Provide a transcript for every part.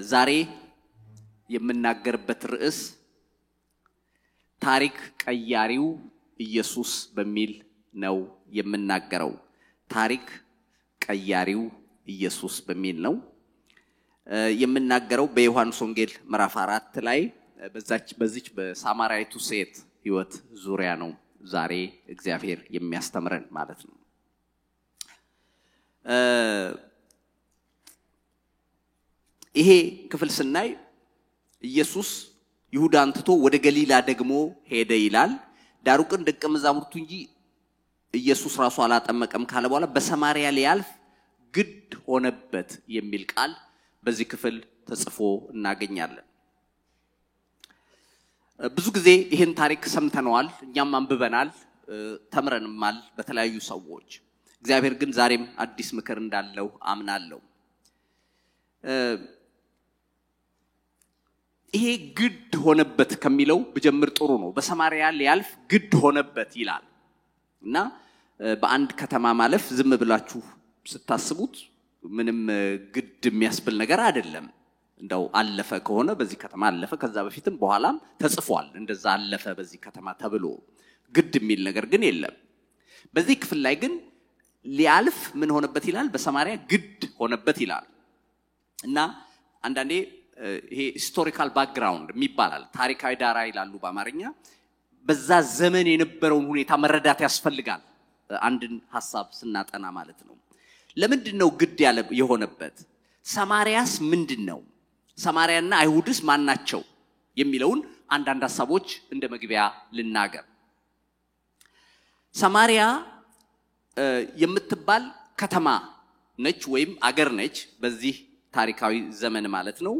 ዛሬ የምናገርበት ርዕስ ታሪክ ቀያሪው ኢየሱስ በሚል ነው የምናገረው። ታሪክ ቀያሪው ኢየሱስ በሚል ነው የምናገረው። በዮሐንስ ወንጌል ምዕራፍ 4 ላይ በዚች በሳማሪያዊቱ ሴት ሕይወት ዙሪያ ነው ዛሬ እግዚአብሔር የሚያስተምረን ማለት ነው። ይሄ ክፍል ስናይ ኢየሱስ ይሁዳን ትቶ ወደ ገሊላ ደግሞ ሄደ ይላል። ዳሩ ግን ደቀ መዛሙርቱ እንጂ ኢየሱስ ራሱ አላጠመቀም ካለ በኋላ በሰማርያ ሊያልፍ ግድ ሆነበት የሚል ቃል በዚህ ክፍል ተጽፎ እናገኛለን። ብዙ ጊዜ ይህን ታሪክ ሰምተነዋል፣ እኛም አንብበናል፣ ተምረንማል በተለያዩ ሰዎች። እግዚአብሔር ግን ዛሬም አዲስ ምክር እንዳለው አምናለሁ። ይሄ ግድ ሆነበት ከሚለው ብጀምር ጥሩ ነው። በሰማርያ ሊያልፍ ግድ ሆነበት ይላል እና በአንድ ከተማ ማለፍ ዝም ብላችሁ ስታስቡት ምንም ግድ የሚያስብል ነገር አይደለም። እንደው አለፈ ከሆነ በዚህ ከተማ አለፈ፣ ከዛ በፊትም በኋላም ተጽፏል እንደዛ አለፈ በዚህ ከተማ ተብሎ ግድ የሚል ነገር ግን የለም። በዚህ ክፍል ላይ ግን ሊያልፍ ምን ሆነበት ይላል? በሰማርያ ግድ ሆነበት ይላል። እና አንዳንዴ ይሄ historical background የሚባላል ታሪካዊ ዳራ ይላሉ በአማርኛ። በዛ ዘመን የነበረውን ሁኔታ መረዳት ያስፈልጋል አንድን ሐሳብ ስናጠና ማለት ነው። ለምንድን ነው ግድ ያለ የሆነበት? ሰማርያስ ምንድን ነው? ሰማርያና አይሁድስ ማን ናቸው የሚለውን አንዳንድ ሐሳቦች እንደ መግቢያ ልናገር። ሰማርያ የምትባል ከተማ ነች ወይም አገር ነች በዚህ ታሪካዊ ዘመን ማለት ነው።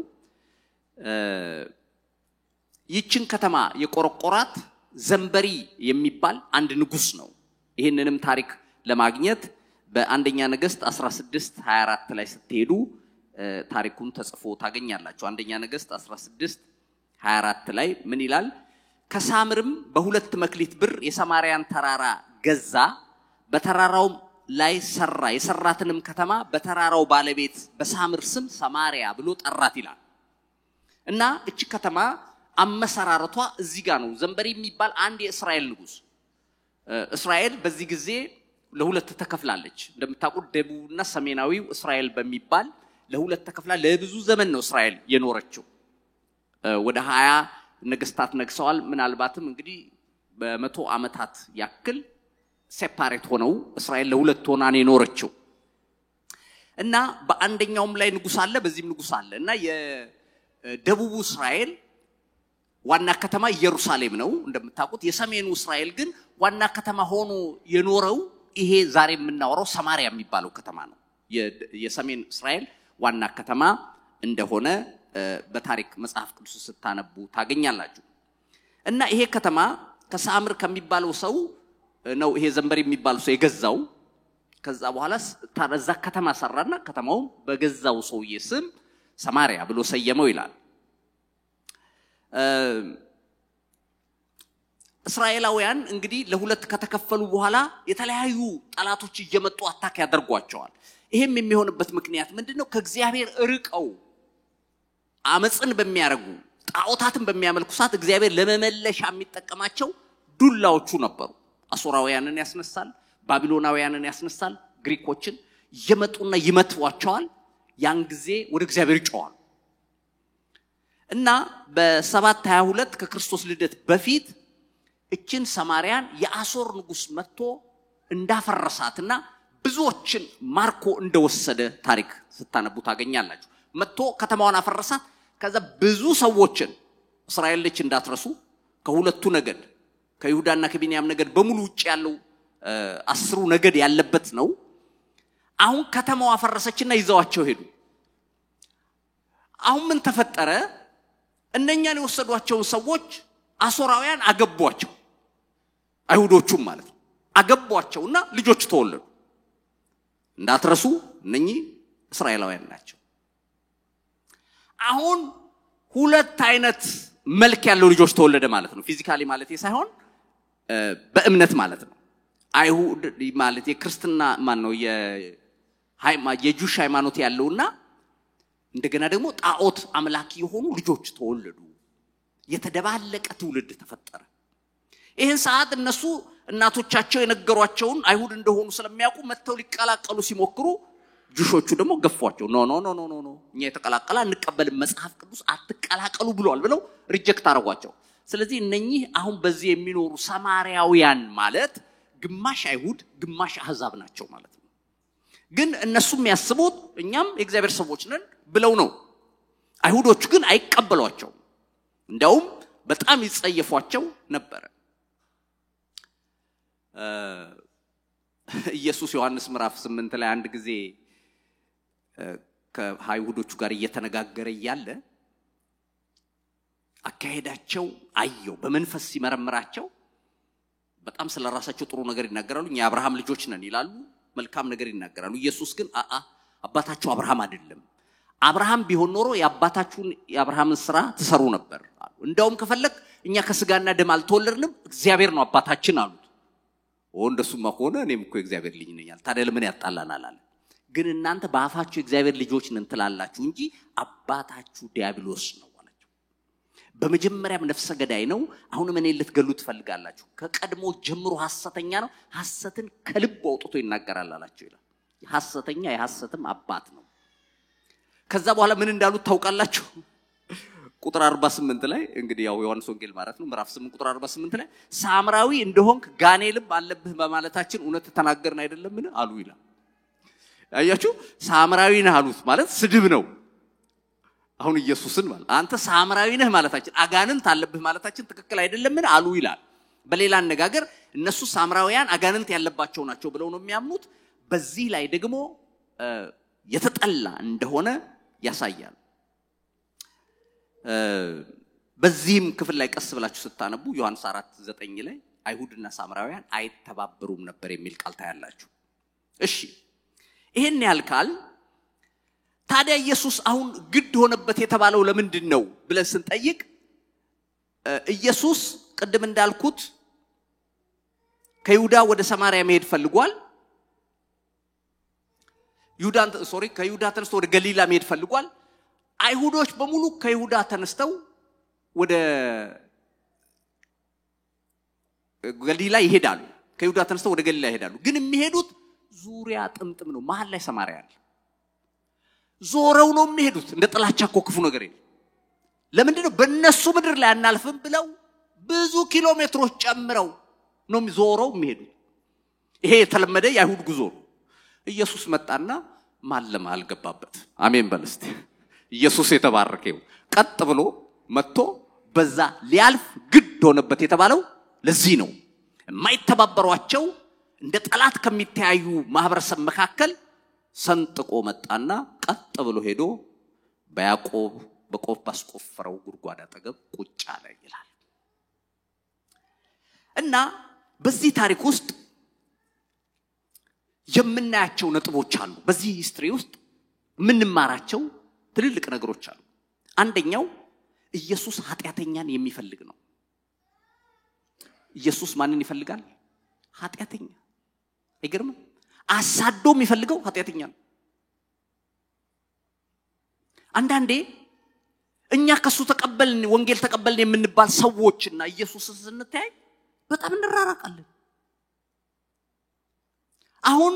ይችን ከተማ የቆረቆራት ዘንበሪ የሚባል አንድ ንጉስ ነው። ይህንንም ታሪክ ለማግኘት በአንደኛ ነገሥት 16:24 ላይ ስትሄዱ ታሪኩን ተጽፎ ታገኛላችሁ። አንደኛ ነገሥት 16:24 ላይ ምን ይላል? ከሳምርም በ2 መክሊት ብር የሰማርያን ተራራ ገዛ፣ በተራራውም ላይ ሰራ፣ የሰራትንም ከተማ በተራራው ባለቤት በሳምር ስም ሰማርያ ብሎ ጠራት ይላል። እና እቺ ከተማ አመሰራረቷ እዚህ ጋር ነው። ዘንበሪ የሚባል አንድ የእስራኤል ንጉስ፣ እስራኤል በዚህ ጊዜ ለሁለት ተከፍላለች። እንደምታውቁት ደቡብና ሰሜናዊው እስራኤል በሚባል ለሁለት ተከፍላ ለብዙ ዘመን ነው እስራኤል የኖረችው። ወደ 20 ነገስታት ነግሰዋል። ምናልባትም እንግዲህ በ100 ዓመታት ያክል separate ሆነው እስራኤል ለሁለት ሆና ነው የኖረችው። እና በአንደኛውም ላይ ንጉስ አለ፣ በዚህም ንጉስ አለ። እና የደቡቡ እስራኤል ዋና ከተማ ኢየሩሳሌም ነው እንደምታውቁት። የሰሜኑ እስራኤል ግን ዋና ከተማ ሆኖ የኖረው ይሄ ዛሬ የምናወራው ሰማርያ የሚባለው ከተማ ነው። የሰሜን እስራኤል ዋና ከተማ እንደሆነ በታሪክ መጽሐፍ ቅዱስ ስታነቡ ታገኛላችሁ። እና ይሄ ከተማ ከሳምር ከሚባለው ሰው ነው ይሄ ዘንበሪ የሚባለው ሰው የገዛው። ከዛ በኋላ እዛ ከተማ ሰራና ከተማው በገዛው ሰውዬ ስም ሰማርያ ብሎ ሰየመው ይላል። እስራኤላውያን እንግዲህ ለሁለት ከተከፈሉ በኋላ የተለያዩ ጠላቶች እየመጡ attack ያደርጓቸዋል። ይሄም የሚሆንበት ምክንያት ምንድነው? ከእግዚአብሔር ርቀው አመጽን በሚያረጉ ጣዖታትን በሚያመልኩ ሰዓት እግዚአብሔር ለመመለሻ የሚጠቀማቸው ዱላዎቹ ነበሩ። አሦራውያንን ያስነሳል፣ ባቢሎናውያንን ያስነሳል፣ ግሪኮችን እየመጡና ይመቷቸዋል። ያን ጊዜ ወደ እግዚአብሔር ይጮኻሉ። እና በ722 ከክርስቶስ ልደት በፊት እችን ሰማርያን የአሦር ንጉስ መጥቶ እንዳፈረሳትና ብዙዎችን ማርኮ እንደወሰደ ታሪክ ስታነቡ ታገኛላችሁ። መጥቶ ከተማዋን አፈረሳት። ከዛ ብዙ ሰዎችን እስራኤል ልጅ እንዳትረሱ ከሁለቱ ነገድ ከይሁዳና ከቢንያም ነገድ በሙሉ ውጭ ያለው 10 ነገድ ያለበት ነው። አሁን ከተማዋ ፈረሰችና ይዘዋቸው ሄዱ። አሁን ምን ተፈጠረ? እነኛን የወሰዷቸውን ሰዎች አሦራውያን አገቧቸው፣ አይሁዶቹም ማለት ነው። አገቧቸውና ልጆች ተወለዱ። እንዳትረሱ እነኚህ እስራኤላውያን ናቸው። አሁን ሁለት አይነት መልክ ያለው ልጆች ተወለደ ማለት ነው። physically ማለት ሳይሆን በእምነት ማለት ነው። አይሁድ ማለት የክርስትና ማን ነው የ Jewish ሃይማኖት ያለውና እንደገና ደግሞ ጣዖት አምላኪ የሆኑ ልጆች ተወለዱ። የተደባለቀ ትውልድ ተፈጠረ። ይህን ሰዓት እነሱ እናቶቻቸው የነገሯቸውን አይሁድ እንደሆኑ ስለሚያውቁ መጥተው ሊቀላቀሉ ሲሞክሩ Jewish ኦቹ ደግሞ ገፏቸው። No, no, no, no, no, no፣ እኛ የተቀላቀለ አንቀበልም፣ መጽሐፍ ቅዱስ አትቀላቀሉ ብሏል ብለው reject አደረጓቸው። ስለዚህ እነኚህ አሁን በዚህ የሚኖሩ ሰማርያውያን ማለት ግማሽ አይሁድ ግማሽ አህዛብ ናቸው ማለት ነው። ግን እነሱ የሚያስቡት እኛም የእግዚአብሔር ሰዎች ነን ብለው ነው። አይሁዶቹ ግን አይቀበሏቸውም። እንዲያውም በጣም ይጸየፏቸው ነበረ። ኢየሱስ ዮሐንስ ምዕራፍ 8 ላይ አንድ ጊዜ ከአይሁዶቹ ጋር እየተነጋገረ እያለ አካሄዳቸው አየው። በመንፈስ ሲመረምራቸው በጣም ስለራሳቸው ጥሩ ነገር ይናገራሉ። እኛ የአብርሃም ልጆች ነን ይላሉ፣ መልካም ነገር ይናገራሉ። ኢየሱስ ግን አአ አባታችሁ አብርሃም አይደለም፣ አብርሃም ቢሆን ኖሮ የአባታችሁን የአብርሃምን ስራ ትሰሩ ነበር አሉ። እንደውም ከፈለግ እኛ ከስጋና ደም አልተወለድንም፣ እግዚአብሔር ነው አባታችን አሉት። ኦ እንደሱማ ከሆነ እኔም እኮ የእግዚአብሔር ልጅ ነኝ አለ። ታዲያ ለምን ያጣላናል አለ። ግን እናንተ በአፋችሁ የእግዚአብሔር ልጆች ነን ትላላችሁ እንጂ አባታችሁ ዲያብሎስ ነው አላቸው። በመጀመሪያም ነፍሰ ገዳይ ነው፣ አሁንም እኔን ልትገሉ ትፈልጋላችሁ። ከቀድሞ ጀምሮ ሐሰተኛ ነው፣ ሐሰትን ከልቡ አውጥቶ ይናገራል አላቸው ይላል። ሐሰተኛ የሐሰትም አባት ነው። ከዛ በኋላ ምን እንዳሉት ታውቃላችሁ? ቁጥር 48 ላይ እንግዲህ ያው ዮሐንስ ወንጌል ማለት ነው ምዕራፍ 8 ቁጥር 48 ላይ ሳምራዊ እንደሆንክ ጋኔልም አለብህ በማለታችን እውነት ተናገርን አይደለምን አሉ ይላል። አያችሁ፣ ሳምራዊ ነህ አሉት ማለት ስድብ ነው። አሁን ኢየሱስን ማለት አንተ ሳምራዊ ነህ ማለታችን አጋንንት አለብህ ማለታችን ትክክል አይደለምን አሉ ይላል። በሌላ አነጋገር እነሱ ሳምራውያን አጋንንት ያለባቸው ናቸው ብለው ነው የሚያምኑት። በዚህ ላይ ደግሞ የተጠላ እንደሆነ ያሳያል። በዚህም ክፍል ላይ ቀስ ብላችሁ ስታነቡ ዮሐንስ 4:9 ላይ አይሁድና ሳምራውያን አይተባበሩም ነበር የሚል ቃል ታያላችሁ። እሺ ይሄን ያህል ካል ታዲያ ኢየሱስ አሁን ግድ ሆነበት የተባለው ለምንድን ነው ብለን ስንጠይቅ ኢየሱስ ቅድም እንዳልኩት ከይሁዳ ወደ ሰማርያ መሄድ ፈልጓል። ከይሁዳ ተነስቶ ወደ ገሊላ መሄድ ፈልጓል። አይሁዶች በሙሉ ከይሁዳ ተነስተው ወደ ገሊላ ይሄዳሉ። ከይሁዳ ተነስተው ወደ ገሊላ ይሄዳሉ። ግን የሚሄዱት ዙሪያ ጥምጥም ነው። መሃል ላይ ሰማርያ አለ። ዞረው ነው የሚሄዱት። እንደ ጥላቻ እኮ ክፉ ነገር የለም። ለምንድን ነው በእነሱ ምድር ላይ አናልፍም ብለው ብዙ ኪሎ ሜትሮች ጨምረው ነው ዞረው የሚሄዱት። ይሄ የተለመደ የአይሁድ ጉዞ ነው። ኢየሱስ መጣና ማለም አልገባበት። አሜን በል እስቲ። ኢየሱስ የተባረከው ቀጥ ብሎ መጥቶ በዛ ሊያልፍ ግድ ሆነበት የተባለው ለዚህ ነው። የማይተባበሯቸው እንደ ጠላት ከሚተያዩ ማህበረሰብ መካከል ሰንጥቆ መጣና ቀጥ ብሎ ሄዶ በያዕቆብ በቆፍ ባስቆፈረው ጉድጓድ አጠገብ ቁጭ አለ ይላል። እና በዚህ ታሪክ ውስጥ የምናያቸው ነጥቦች አሉ። በዚህ history ውስጥ የምንማራቸው ትልልቅ ነገሮች አሉ። አንደኛው ኢየሱስ ኃጢአተኛን የሚፈልግ ነው። ኢየሱስ ማንን ይፈልጋል? ኃጢአተኛ። አይገርምም? አሳዶ የሚፈልገው ኃጢአተኛ ነው። አንዳንዴ እኛ ከሱ ተቀበልን ወንጌል ተቀበልን የምንባል ሰዎችና ኢየሱስን ስንተያይ በጣም እንራራቃለን። አሁን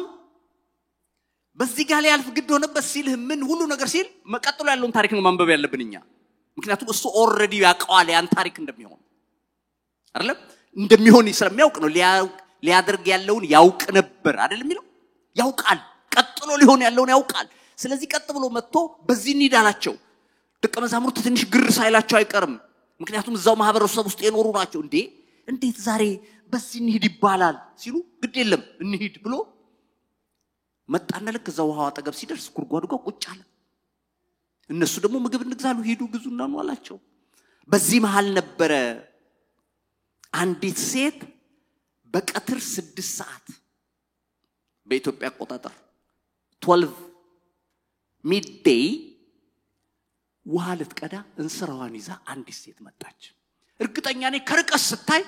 በዚህ ጋር ሊያልፍ ግድ ሆነበት ሲልህ ምን ሁሉ ነገር ሲል መቀጥሎ ያለውን ታሪክ ነው ማንበብ ያለብን እኛ። ምክንያቱም እሱ already ያውቀዋል ያን ታሪክ እንደሚሆን አይደለም፣ እንደሚሆን ስለሚያውቅ ነው ሊያደርግ ያለውን ያውቅ ነበር አይደል የሚለው። ያውቃል፣ ቀጥሎ ሊሆን ያለውን ያውቃል። ስለዚህ ቀጥ ብሎ መጥቶ በዚህ እንሂድ አላቸው። ደቀ መዛሙርቱ ትንሽ ግር ሳይላቸው አይቀርም። ምክንያቱም እዛው ማህበረሰብ ውስጥ የኖሩ ናቸው። እንዴ እንዴት ዛሬ በዚህ እንሂድ ይባላል ሲሉ ግድ የለም እንሂድ ብሎ መጣና ልክ እዛው ውሃው አጠገብ ሲደርስ ጉድጓዱ ጋር ቁጭ አለ። እነሱ ደግሞ ምግብ እንግዛሉ ሂዱ ግዙና ኑ አላቸው። በዚህ መሃል ነበረ አንዲት ሴት በቀትር 6 ሰዓት በኢትዮጵያ አቆጣጠር 12 midday ውሃ ልትቀዳ እንስራዋን ይዛ አንዲት ሴት መጣች። እርግጠኛ ነኝ ከርቀት ስታይ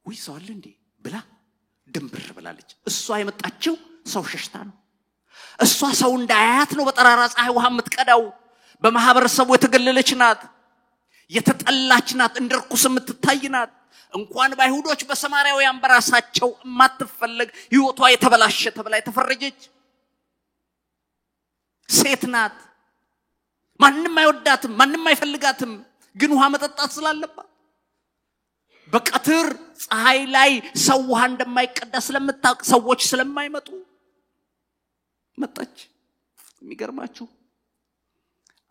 ወይ ሰው አለ እንዴ ብላ ድንብር ብላለች። እሷ የመጣችው ሰው ሸሽታ ነው። እሷ ሰው እንዳያያት ነው በጠራራ ፀሐይ ውሃ የምትቀዳው። በማህበረሰቡ የተገለለች ናት፣ የተጠላች ናት፣ እንደ ርኩስ የምትታይ ናት። እንኳን በአይሁዶች በሰማርያውያን በራሳቸው የማትፈለግ ህይወቷ የተበላሸ ተብላ የተፈረጀች ሴት ናት። ማንም አይወዳትም፣ ማንም አይፈልጋትም። ግን ውሃ መጠጣት ስላለባት በቀትር ፀሐይ ላይ ሰው ውሃ እንደማይቀዳ ስለምታውቅ ሰዎች ስለማይመጡ መጣች። የሚገርማችሁ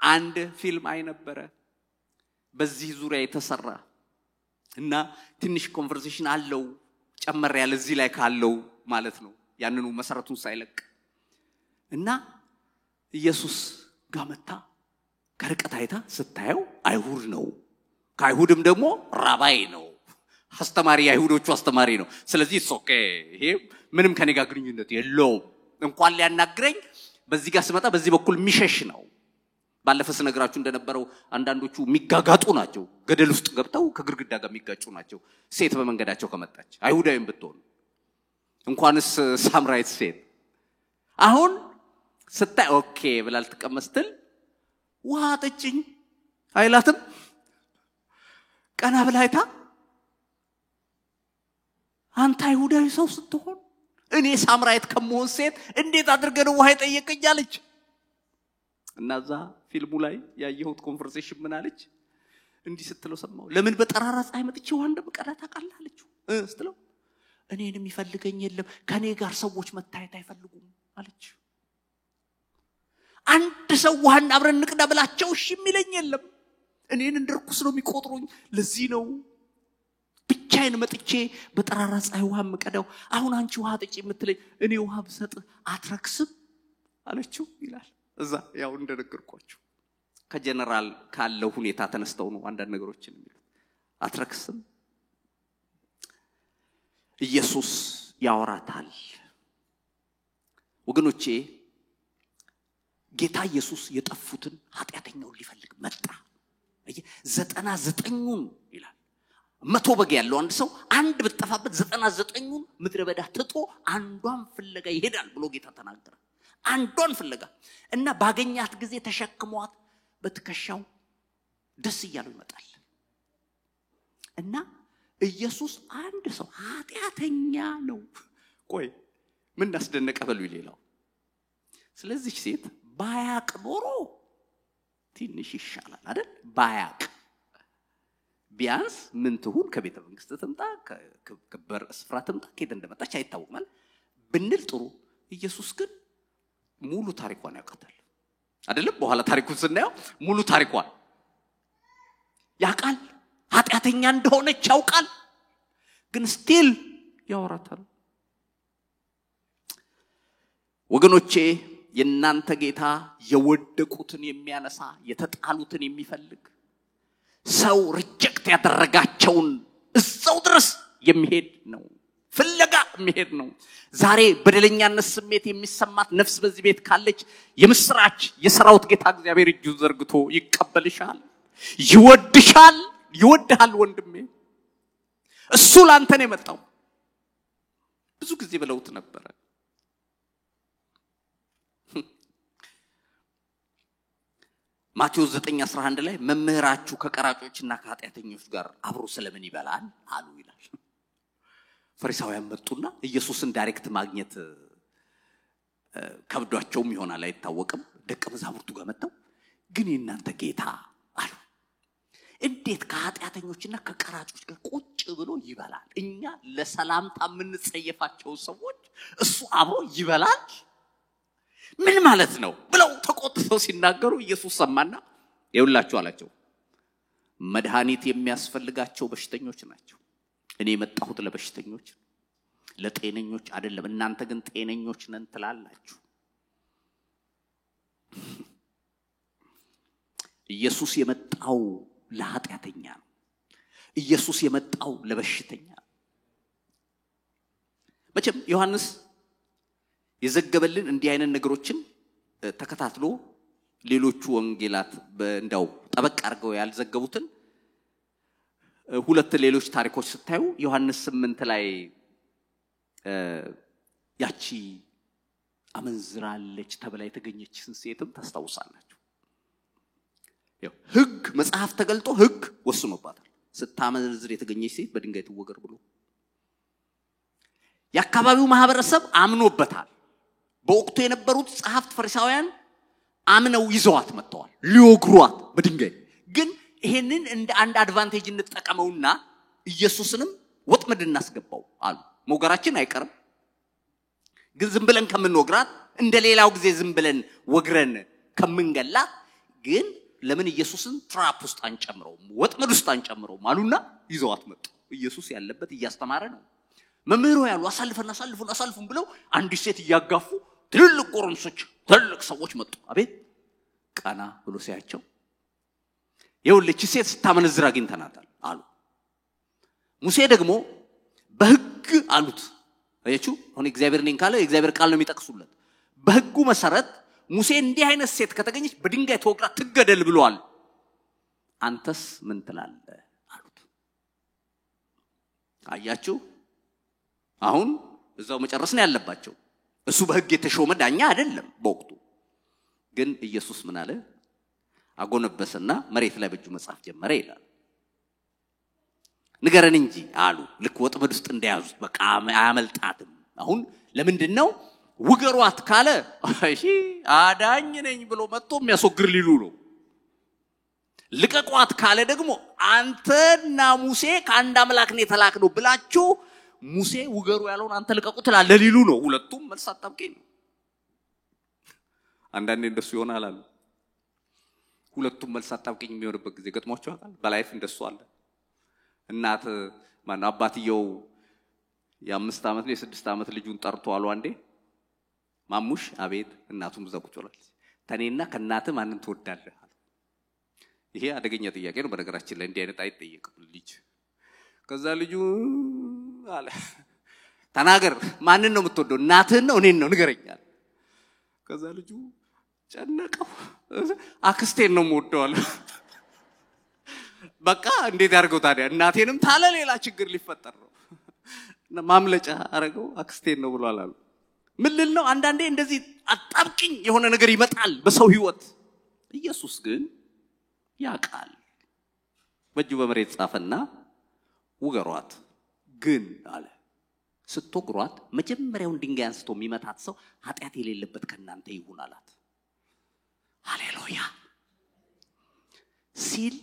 አንድ ፊልም አይ ነበረ በዚህ ዙሪያ የተሰራ እና ትንሽ conversation አለው ጨመር ያለ እዚህ ላይ ካለው ማለት ነው፣ ያንኑ መሰረቱን ሳይለቅ። እና ኢየሱስ ጋር መታ ከርቀት አይታ ስታየው አይሁድ ነው፣ ከአይሁድም ደግሞ rabbi ነው፣ አስተማሪ፣ የአይሁዶቹ አስተማሪ ነው። ስለዚህ okay ይሄ ምንም ከኔ ጋር ግንኙነት የለውም፣ እንኳን ሊያናግረኝ በዚህ ጋር ስመጣ በዚህ በኩል የሚሸሽ ነው። ባለፈ ስነግራችሁ እንደነበረው አንዳንዶቹ የሚጋጋጡ ናቸው፣ ገደል ውስጥ ገብተው ከግድግዳ ጋር የሚጋጩ ናቸው። ሴት በመንገዳቸው ከመጣች አይሁዳዊም ብትሆን እንኳንስ ሳምራዊት ሴት። አሁን ስታይ okay ብላ ልትቀመጥ ስትል ውሃ አጠጭኝ አይላትም። ቀና ብላ አይታ አንተ አይሁዳዊ ሰው ስትሆን እኔ ሳምራዊት ከመሆን ሴት እንዴት አድርገህ ነው ውሃ የጠየቀኝ አለች። እና እዛ ፊልሙ ላይ ያየሁት conversation ምን አለች? እንዲህ ስትለው ሰማሁ። ለምን በጠራራ ፀሐይ መጥቼ ውሃ እንደምቀዳ ታውቃለህ አለችው። ስትለው እኔን የሚፈልገኝ የለም፣ ከኔ ጋር ሰዎች መታየት አይፈልጉም አለች። አንድ ሰው ውሃን አብረን እንቅዳ ብላቸው እሺ የሚለኝ የለም። እኔን እንደ ርኩስ ነው የሚቆጥሩኝ። ለዚህ ነው ብቻዬን መጥቼ በጠራራ ፀሐይ ውሃ የምቀዳው። አሁን አንቺ ውሃ አጥጪ የምትለኝ እኔ ውሃ ብሰጥህ አትረክስም አለችው ይላል። እዛ ያው እንደነገርኳችሁ ከጀነራል ካለው ሁኔታ ተነስተው ነው አንዳንድ ነገሮችን የሚሉት። አትረክስም። ኢየሱስ ያወራታል። ወገኖቼ ጌታ ኢየሱስ የጠፉትን ኃጢአተኛውን ሊፈልግ መጣ። 99ኙን ይላል። 100 በግ ያለው አንድ ሰው አንድ ብትጠፋበት 99ኙን ምድረ በዳ ትቶ አንዷን ፍለጋ ይሄዳል ብሎ ጌታ ተናገረ። አንዷን ፍለጋ እና ባገኛት ጊዜ ተሸክሟት በትከሻው ደስ እያለው ይመጣል። እና ኢየሱስ አንድ ሰው ኃጢአተኛ ነው። ቆይ ምን አስደነቀ በሉ ሌላው። ስለዚህ ሴት ባያቅ ኖሮ ትንሽ ይሻላል አይደል? ባያቅ ቢያንስ ምን ትሁን፣ ከቤተ መንግስት ትምጣ፣ ከከበር ስፍራ ትምጣ፣ ከየት እንደመጣች አይታወቅም ብንል ጥሩ። ኢየሱስ ግን ሙሉ ታሪኳን ያውቃታል አይደለም? በኋላ ታሪኩን ስናየው ሙሉ ታሪኳን ያውቃል። ኃጢአተኛ እንደሆነች ያውቃል። ግን still ያወራታል። ወገኖቼ የእናንተ ጌታ የወደቁትን የሚያነሳ፣ የተጣሉትን የሚፈልግ፣ ሰው reject ያደረጋቸውን እዛው ድረስ የሚሄድ ነው። ፍለጋ የሚሄድ ነው። ዛሬ በደለኛነት ስሜት የሚሰማት ነፍስ በዚህ ቤት ካለች የምስራች፣ የሰራዊት ጌታ እግዚአብሔር እጁን ዘርግቶ ይቀበልሻል፣ ይወድሻል፣ ይወድሃል ወንድሜ። እሱ ላንተ ነው የመጣው። ብዙ ጊዜ ብለውት ነበረ። ማቴዎስ 9:11 ላይ መምህራችሁ ከቀራጮችና ከኃጢአተኞች ጋር አብሮ ስለምን ይበላል አሉ ይላል። ፈሪሳውያን መጡና ኢየሱስን direct ማግኘት ከብዷቸውም ይሆናል አይታወቅም። ደቀ መዛሙርቱ ጋር መጥተው ግን የእናንተ ጌታ አሉ እንዴት ከኃጢአተኞችና ከቀራጮች ጋር ቁጭ ብሎ ይበላል? እኛ ለሰላምታ የምንጸየፋቸው ሰዎች እሱ አብሮ ይበላል? ምን ማለት ነው ብለው ተቆጥተው ሲናገሩ ኢየሱስ ሰማና ይኸውላችሁ አላቸው፣ መድኃኒት የሚያስፈልጋቸው በሽተኞች ናቸው። እኔ የመጣሁት ለበሽተኞች ለጤነኞች አይደለም። እናንተ ግን ጤነኞች ነን ትላላችሁ። ኢየሱስ የመጣው ለኃጢአተኛ ነው። ኢየሱስ የመጣው ለበሽተኛ ነው። መቼም ዮሐንስ የዘገበልን እንዲህ አይነት ነገሮችን ተከታትሎ ሌሎቹ ወንጌላት እንደው ጠበቅ አድርገው ያልዘገቡትን ሁለት ሌሎች ታሪኮች ስታዩ ዮሐንስ 8 ላይ ያቺ አመንዝራለች ተብላ የተገኘችን ሴትም ታስታውሳላችሁ። ህግ መጽሐፍ ተገልጦ ህግ ወስኖባታል። ስታመነዝር የተገኘች ሴት በድንጋይ ትወገር ብሎ የአካባቢው ማህበረሰብ አምኖበታል። በወቅቱ የነበሩት ጸሐፍት ፈሪሳውያን አምነው ይዘዋት መጥተዋል፣ ሊወግሯት በድንጋይ። ግን ይሄንን እንደ አንድ advantage እንጠቀመውና ኢየሱስንም ወጥመድ እናስገባው አሉ። መውገራችን አይቀርም፣ ግን ዝም ብለን ከምንወግራት እንደ ሌላው ጊዜ ዝም ብለን ወግረን ከምንገላት ግን ለምን ኢየሱስን trap ውስጥ አንጨምረውም፣ ወጥመድ ውስጥ አንጨምረውም አሉና ይዘዋት መጡ። ኢየሱስ ያለበት እያስተማረ ነው። መምህሩ ያሉ አሳልፈን አሳልፉን አሳልፉን ብለው አንዲት ሴት እያጋፉ ትልልቅ ጎረምሶች ትልልቅ ሰዎች መጡ። አቤት ቀና ብሎ ሲያቸው ይኸውልህ ሴት ስታመነዝር አግኝተናታል አሉ። ሙሴ ደግሞ በህግ አሉት። አያችሁ፣ አሁን እግዚአብሔር ነኝ ካለ የእግዚአብሔር ቃል ነው የሚጠቅሱለት። በህጉ መሰረት ሙሴ እንዲህ አይነት ሴት ከተገኘች በድንጋይ ተወግራ ትገደል ብሏል። አንተስ ምን ትላለህ አሉት። አያችሁ፣ አሁን እዛው መጨረስ ነው ያለባቸው። እሱ በህግ የተሾመ ዳኛ አይደለም በወቅቱ። ግን ኢየሱስ ምን አለ? አጎነበሰና መሬት ላይ በእጁ መጻፍ ጀመረ ይላል። ንገረን እንጂ አሉ። ልክ ወጥመድ ውስጥ እንደያዙት በቃ አያመልጣትም። አሁን ለምንድን ነው ውገሯት ካለ እሺ አዳኝ ነኝ ብሎ መጥቶ የሚያስወግር ሊሉ ነው። ልቀቋት ካለ ደግሞ አንተና ሙሴ ከአንድ አምላክ ነው የተላክነው ብላችሁ ሙሴ ውገሩ ያለውን አንተ ልቀቁ ትላለህ ሊሉ ነው። ሁለቱም መልስ አጣብቂኝ ነው። አንዳንዴ እንደሱ ይሆናል አሉ። ሁለቱም መልስ አጣብቂኝ የሚሆንበት ጊዜ ገጥሟቸው ያውቃል? በ life እንደሱ አለ። እናት ማነው አባትየው የ5 ዓመት ነው የ6 ዓመት ልጁን ጠርቶ አሉ አንዴ ማሙሽ፣ አቤት። እናቱም እዛ ቁጭ ብላለች። ተኔና ከእናትህ ማንን ትወዳለህ? ይሄ አደገኛ ጥያቄ ነው በነገራችን ላይ፣ እንዲህ አይነት አይጠየቅም ልጅ። ከዛ ልጁ አለ ተናገር፣ ማንን ነው የምትወደው? እናትህን ነው እኔን ነው ንገረኝ አለ። ከዛ ልጁ ጨነቀው፣ አክስቴን ነው የምወደው አለ። በቃ እንዴት ያድርገው ታዲያ? እናቴንም ታለ ሌላ ችግር ሊፈጠር ነው። ማምለጫ አረገው፣ አክስቴን ነው ብሏል አሉ። ምን ልል ነው? አንዳንዴ እንደዚህ አጣብቂኝ የሆነ ነገር ይመጣል በሰው ህይወት። ኢየሱስ ግን ያውቃል። በእጁ በመሬት ጻፈና ውገሯት ግን አለ፣ ስትወግሯት መጀመሪያውን ድንጋይ አንስቶ የሚመታት ሰው ኃጢአት የሌለበት ከእናንተ ይሁን አላት። ሃሌሉያ ሲል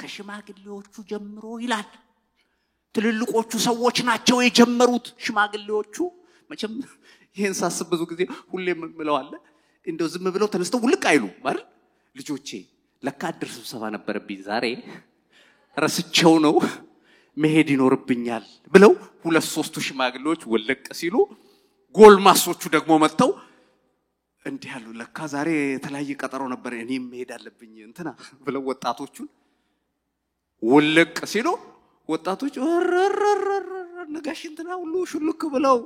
ከሽማግሌዎቹ ጀምሮ ይላል። ትልልቆቹ ሰዎች ናቸው የጀመሩት። ሽማግሌዎቹ መቼም ይሄን ሳስብ ብዙ ጊዜ ሁሌም የምለው አለ፣ እንደው ዝም ብለው ተነስተው ውልቅ አይሉ አይደል? ልጆቼ ለካ እድር ስብሰባ ነበረብኝ ዛሬ ረስቸው ነው መሄድ ይኖርብኛል ብለው ሁለት ሶስቱ ሽማግሌዎች ወለቅ ሲሉ፣ ጎልማሶቹ ደግሞ መጥተው እንዲህ አሉ፣ ለካ ዛሬ የተለያየ ቀጠሮ ነበር እኔም መሄድ አለብኝ እንትና ብለው ወጣቶቹን ወለቅ ሲሉ፣ ወጣቶች ነጋሽ እንትና ሁሉ ሹልክ ብለው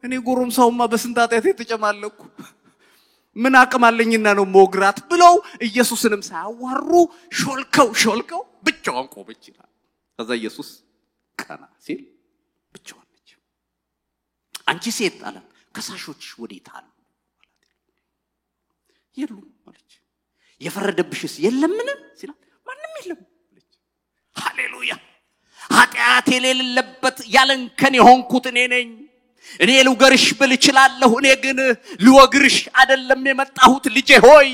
እኔ ጎረምሳውማ በስንት ኃጢአት የተጨማለኩ ምን አቅም አለኝና ነው መወግራት ብለው ኢየሱስንም ሳያዋሩ ሾልከው ሾልከው ብቻዋን ቆመች ይላል። ከዛ ኢየሱስ ቀና ሲል ብቻዋን ነች። አንቺ ሴት አላት፣ ከሳሾችሽ ወዴት አሉ? የሉም አለች። የፈረደብሽስ የለምን ሲላት ማንም የለም አለች። ሃሌሉያ! ኃጢአት የሌለበት ያለንከን የሆንኩት እኔ ነኝ። እኔ ልውገርሽ ብል እችላለሁ፣ እኔ ግን ልወግርሽ አይደለም የመጣሁት። ልጄ ሆይ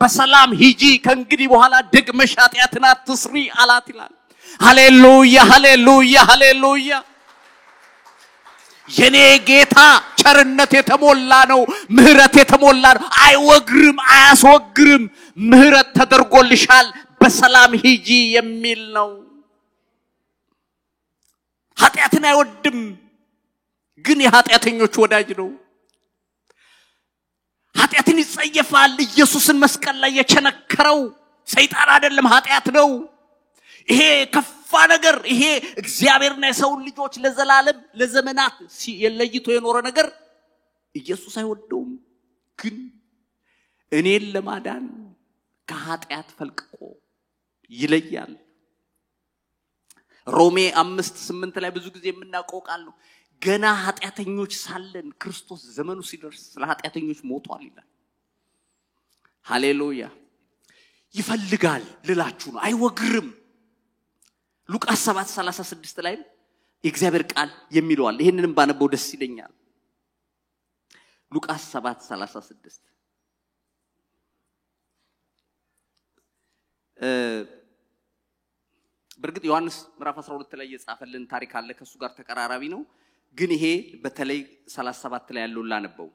በሰላም ሂጂ፣ ከእንግዲህ በኋላ ደግመሽ ኃጢአትን አትስሪ አላት ይላል። ሃሌሉያ ሃሌሉያ ሃሌሉያ! የኔ ጌታ ቸርነት የተሞላ ነው፣ ምህረት የተሞላ ነው። አይወግርም፣ አያስወግርም። ምህረት ተደርጎልሻል፣ በሰላም ሂጂ የሚል ነው። ኃጢአትን አይወድም፣ ግን የኃጢአተኞች ወዳጅ ነው። ኃጢአትን ይጸየፋል። ኢየሱስን መስቀል ላይ የቸነከረው ሰይጣን አይደለም፣ ኃጢአት ነው። ይሄ ከፋ ነገር፣ ይሄ እግዚአብሔርና የሰውን ልጆች ለዘላለም ለዘመናት ለይቶ የኖረ ነገር ኢየሱስ አይወደውም። ግን እኔን ለማዳን ከኃጢአት ፈልቅቆ ይለያል። ሮሜ 5:8 ላይ ብዙ ጊዜ የምናውቀው ቃል ነው። ገና ኃጢአተኞች ሳለን ክርስቶስ ዘመኑ ሲደርስ ስለ ኃጢአተኞች ሞቷል ይላል። ሃሌሉያ! ይፈልጋል ልላችሁ ነው። አይወግርም። ሉቃስ 7:36 ላይም የእግዚአብሔር ቃል የሚለው አለ። ይሄንንም ባነበው ደስ ይለኛል። ሉቃስ 7:36 በእርግጥ ዮሐንስ ምዕራፍ 12 ላይ የጻፈልን ታሪክ አለ፣ ከሱ ጋር ተቀራራቢ ነው። ግን ይሄ በተለይ 37 ላይ ያለው ላነበው።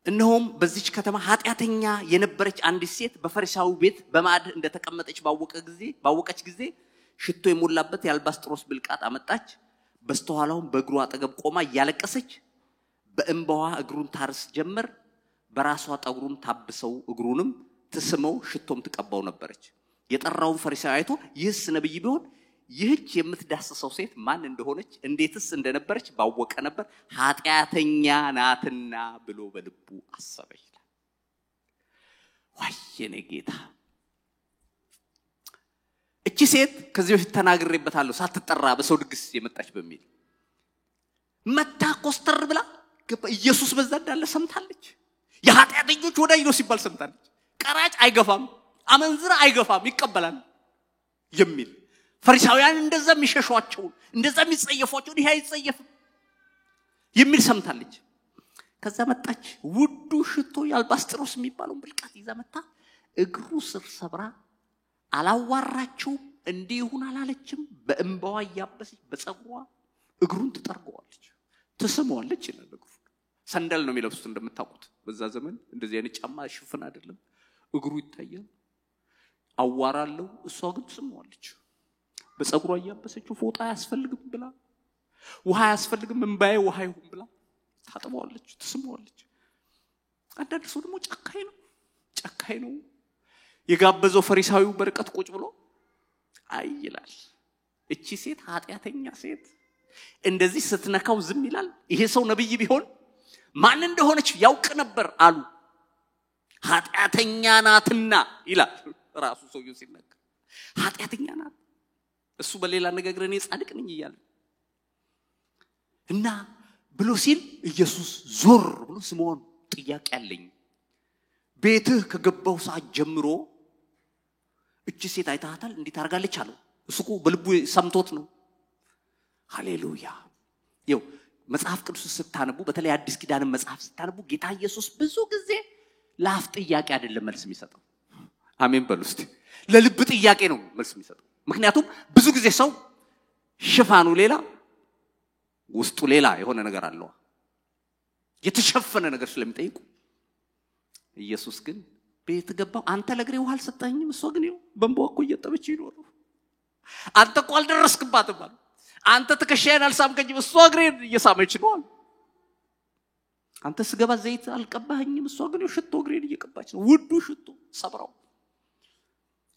እነሆም በዚች ከተማ ኃጢአተኛ የነበረች አንዲት ሴት በፈሪሳዊው ቤት በማዕድ እንደተቀመጠች ባወቀች ጊዜ ሽቶ የሞላበት የአልባስጥሮስ ብልቃጥ አመጣች። በስተኋላውም በእግሩ አጠገብ ቆማ እያለቀሰች በእንባዋ እግሩን ታርስ ጀመር። በራሷ ጠጉሩን ታብሰው እግሩንም ትስመው ሽቶም ትቀባው ነበረች። የጠራውን ፈሪሳዊ አይቶ ይህስ ነብይ ቢሆን ይህች የምትዳስሰው ሴት ማን እንደሆነች እንዴትስ እንደነበረች ባወቀ ነበር፣ ኃጢአተኛ ናትና ብሎ በልቡ አሰበ ይላል። ዋይ የኔ ጌታ! እቺ ሴት ከዚህ በፊት ተናግሬበታለሁ፣ ሳትጠራ በሰው ድግስ የመጣች በሚል መታ ኮስተር ብላ ኢየሱስ በዛ እንዳለ ሰምታለች። የኃጢአተኞች ወዳጅ ነው ሲባል ሰምታለች። ቀራጭ አይገፋም፣ አመንዝራ አይገፋም፣ ይቀበላል የሚል ፈሪሳውያን እንደዛ የሚሸሿቸው እንደዛ የሚጸየፏቸው ይሄ አይጸየፍም የሚል ሰምታለች። ከዛ መጣች፣ ውዱ ሽቶ የአልባስጥሮስ የሚባለውን ብልቃጥ ይዛ መጣ። እግሩ ስር ሰብራ አላዋራችውም፣ እንዲህ ይሁን አላለችም። በእንባዋ እያበሰች በፀጉሯ እግሩን ትጠርገዋለች፣ ትስመዋለች ይላል። እግሩ ሰንደል ነው የሚለብሱት እንደምታውቁት በዛ ዘመን እንደዚህ አይነት ጫማ ሽፍን አይደለም። እግሩ ይታያል፣ አዋራለው። እሷ ግን ትስመዋለች በፀጉሯ እያበሰችው። ፎጣ አያስፈልግም ብላ፣ ውሃ አያስፈልግም እንባዬ ውሃ ይሁን ብላ ታጥበዋለች፣ ትስመዋለች። አንዳንድ ሰው ደግሞ ጨካኝ ነው፣ ጨካኝ ነው። የጋበዘው ፈሪሳዊው በርቀት ቁጭ ብሎ አይ ይላል። እቺ ሴት ኃጢአተኛ ሴት እንደዚህ ስትነካው ዝም ይላል? ይሄ ሰው ነብይ ቢሆን ማን እንደሆነች ያውቅ ነበር አሉ። ኃጢአተኛ ናትና ይላል ራሱ ሰውየው ሲናገር፣ ኃጢአተኛ ናት። እሱ በሌላ አነጋገር እኔ ጻድቅ ነኝ እያለ እና ብሎ ሲል ኢየሱስ ዞር ብሎ ስምዖን ጥያቄ አለኝ፣ ቤትህ ከገባው ሰዓት ጀምሮ እቺ ሴት አይተሃታል? እንዴት አድርጋለች አለው። እሱ እኮ በልቡ ሰምቶት ነው። ሃሌሉያ! ይኸው መጽሐፍ ቅዱስ ስታነቡ፣ በተለይ አዲስ ኪዳንን መጽሐፍ ስታነቡ ጌታ ኢየሱስ ብዙ ጊዜ ለአፍ ጥያቄ አይደለም መልስ የሚሰጠው። አሜን በሉ እስቲ። ለልብ ጥያቄ ነው መልስ የሚሰጠው። ምክንያቱም ብዙ ጊዜ ሰው ሽፋኑ ሌላ ውስጡ ሌላ የሆነ ነገር አለው፣ የተሸፈነ ነገር ስለሚጠይቁ። ኢየሱስ ግን ቤት ገባው፣ አንተ ለእግሬ ውሃ አልሰጠኝም፣ እሷ ግን ይኸው በእንባዋ እኮ እያጠበች ይኖር። አንተ እኮ አልደረስክባትም አለ። አንተ ትከሻዬን አልሳምከኝም፣ እሷ እግሬን እየሳመች ነው አለ። አንተ ስገባ ዘይት አልቀባኸኝም፣ እሷ ግን ሽቶ እግሬን እየቀባች ነው። ውዱ ሽቶ ሰብራው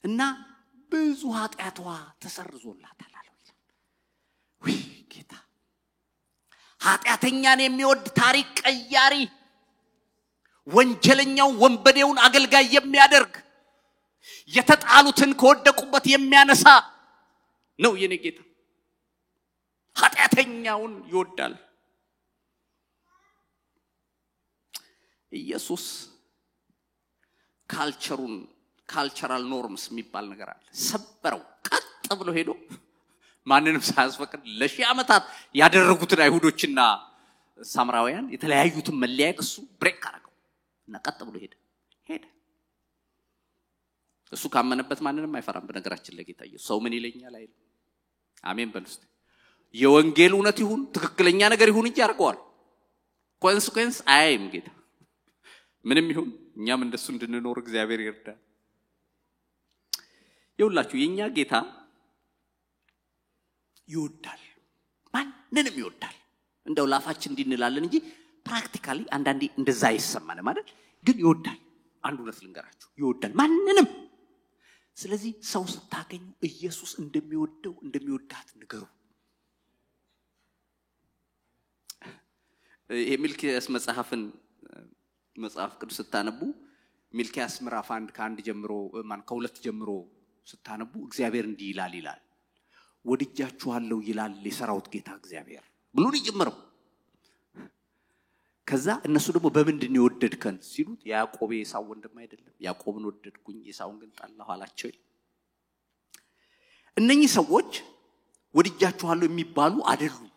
እና ብዙ ኃጢአቷ ተሰርዞላታል አለው ይላል። ውይ ጌታ ኃጢአተኛን የሚወድ ታሪክ ቀያሪ፣ ወንጀለኛውን ወንበዴውን አገልጋይ የሚያደርግ፣ የተጣሉትን ከወደቁበት የሚያነሳ ነው የኔ ጌታ። ኃጢአተኛውን ይወዳል። ኢየሱስ culture ኡን cultural norms የሚባል ነገር አለ፣ ሰበረው። ቀጥ ብሎ ሄዶ ማንንም ሳያስፈቅድ ለሺህ ዓመታት ያደረጉትን አይሁዶችና ሳምራውያን የተለያዩትን መለያየት እሱ break አደረገው እና ቀጥ ብሎ ሄደ ሄደ። እሱ ካመነበት ማንንም አይፈራም። በነገራችን ላይ ጌታ ኢየሱስ ሰው ምን ይለኛል አይልም። አሜን በሉ እስቲ። የወንጌል እውነት ይሁን ትክክለኛ ነገር ይሁን እንጂ ያደርገዋል። consequence አያይም ጌታ። ምንም ይሁን እኛም እንደሱ እንድንኖር እግዚአብሔር ይርዳል። ይኸውላችሁ የኛ ጌታ ይወዳል፣ ማንንም ይወዳል። እንደው ላፋችን እንዲንላለን እንጂ practically አንዳንዴ እንደዛ አይሰማንም አይደል? ግን ይወዳል። አንድ እውነት ልንገራችሁ፣ ይወዳል ማንንም። ስለዚህ ሰው ስታገኙ ኢየሱስ እንደሚወደው እንደሚወዳት ንገሩ። የሚልኪያስ መጽሐፍን መጽሐፍ ቅዱስ ስታነቡ ሚልኪያስ ምዕራፍ 1 ከ1 ጀምሮ ማን ከ2 ጀምሮ ስታነቡ እግዚአብሔር እንዲህ ይላል ይላል፣ ወድጃችኋለሁ ይላል የሰራዊት ጌታ እግዚአብሔር ብሎ ነው የጀመረው። ከዛ እነሱ ደግሞ በምንድን ነው የወደድከን ሲሉት ያዕቆብ የኤሳው ወንድም አይደለም፣ ያዕቆብን ወደድኩኝ ኤሳውን ግን ጠላሁ አላቸው። እነኚህ ሰዎች ወድጃችኋለሁ የሚባሉ አይደሉም፣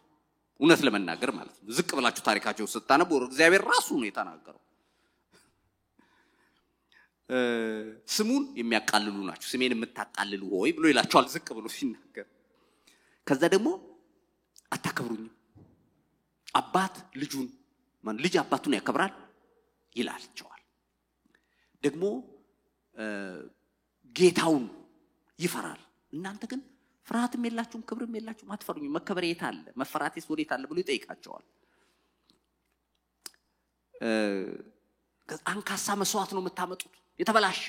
እውነት ለመናገር ማለት ነው። ዝቅ ብላችሁ ታሪካቸው ስታነቡ እግዚአብሔር ራሱ ነው የተናገረው። ስሙን የሚያቃልሉ ናቸው። ስሜን የምታቃልሉ ሆይ ብሎ ይላቸዋል ዝቅ ብሎ ሲናገር። ከዛ ደግሞ አታከብሩኝም፣ አባት ልጁን ማን ልጅ አባቱን ያከብራል ይላቸዋል። ደግሞ ጌታውን ይፈራል፣ እናንተ ግን ፍርሃትም የላችሁም ክብርም የላችሁም፣ አትፈሩኝም፣ መከበር የት አለ መፈራቴስ ወዴት አለ ብሎ ይጠይቃቸዋል። አንካሳ መስዋዕት ነው የምታመጡት የተበላሸ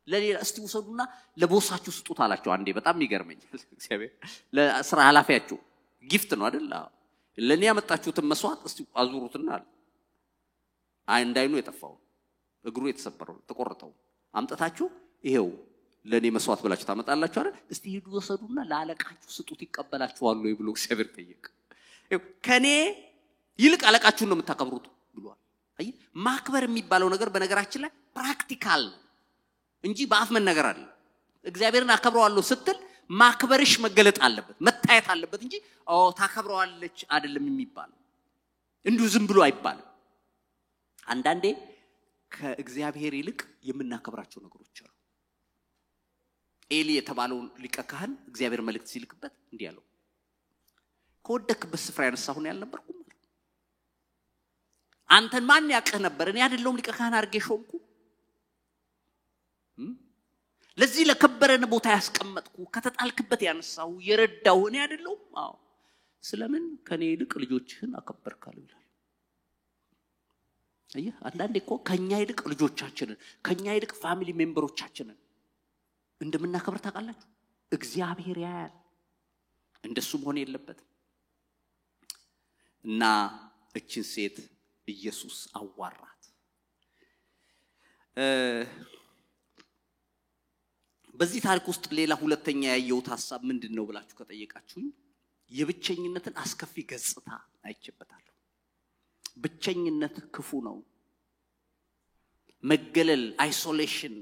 ለሌላ እስቲ ውሰዱና ለቦሳችሁ ስጡት አላቸው። አንዴ በጣም ይገርመኛል። እግዚአብሔር ለስራ ኃላፊያችሁ gift ነው አይደል? ለኔ ያመጣችሁትን መስዋዕት እስቲ አዙሩትና አለ። እንዳይኑ የጠፋው እግሩ የተሰበረው ተቆርጠው አምጥታችሁ ይሄው ለኔ መስዋዕት ብላችሁ ታመጣላችሁ አይደል? እስቲ ሂዱ ወሰዱና ለአለቃችሁ ስጡት ይቀበላችኋል ወይ ብሎ እግዚአብሔር ጠየቀ። ከኔ ይልቅ አለቃችሁን ነው የምታከብሩት ብሏል። አይ ማክበር የሚባለው ነገር በነገራችን ላይ practical ነው እንጂ በአፍ መናገር አይደለም። እግዚአብሔርን አከብረዋለሁ ስትል ማክበርሽ መገለጥ አለበት መታየት አለበት እንጂ ኦ ታከብረዋለች አይደለም የሚባለው። እንዲሁ ዝም ብሎ አይባልም። አንዳንዴ ከእግዚአብሔር ይልቅ የምናከብራቸው ነገሮች አሉ። ኤሊ የተባለውን ሊቀ ካህን እግዚአብሔር መልእክት ሲልክበት እንዲህ አለው፣ ከወደክበት ስፍራ ያነሳሁን ያልነበርኩም አለ። አንተን ማን ያውቅህ ነበር? እኔ አይደለሁም ሊቀ ካህን አድርጌ ሾምኩ? ለዚህ ለከበረን ቦታ ያስቀመጥኩ፣ ከተጣልክበት ያነሳሁ፣ የረዳሁ እኔ አይደለሁም? አዎ። ስለምን ከኔ ይልቅ ልጆችህን አከበርካለሁ ይላል። አየህ፣ አንዳንዴ እኮ ከኛ ይልቅ ልጆቻችንን፣ ከኛ ይልቅ family member ኦቻችንን እንደምናከብር ታውቃላችሁ። እግዚአብሔር ያያል። እንደሱ መሆን የለበትም። እና እችን ሴት ኢየሱስ አዋራት። በዚህ ታሪክ ውስጥ ሌላ ሁለተኛ ያየሁት ሐሳብ ምንድነው ብላችሁ ከጠየቃችሁኝ የብቸኝነትን አስከፊ ገጽታ አይቼበታለሁ። ብቸኝነት ክፉ ነው። መገለል፣ isolation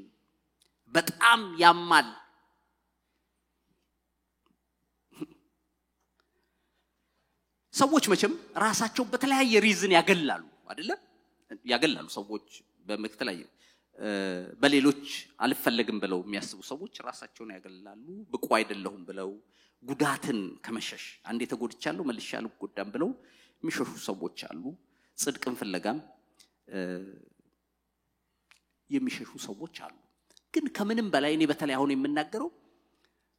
በጣም ያማል። ሰዎች መቼም ራሳቸው በተለያየ reason ያገላሉ አይደለ? ያገላሉ ሰዎች በመተለያየ በሌሎች አልፈለግም ብለው የሚያስቡ ሰዎች ራሳቸውን ያገላሉ። ብቁ አይደለሁም ብለው ጉዳትን ከመሸሽ አንዴ ተጎድቻለሁ መልሼ አልጎዳም ብለው የሚሸሹ ሰዎች አሉ። ጽድቅን ፍለጋም የሚሸሹ ሰዎች አሉ። ግን ከምንም በላይ እኔ በተለይ አሁን የምናገረው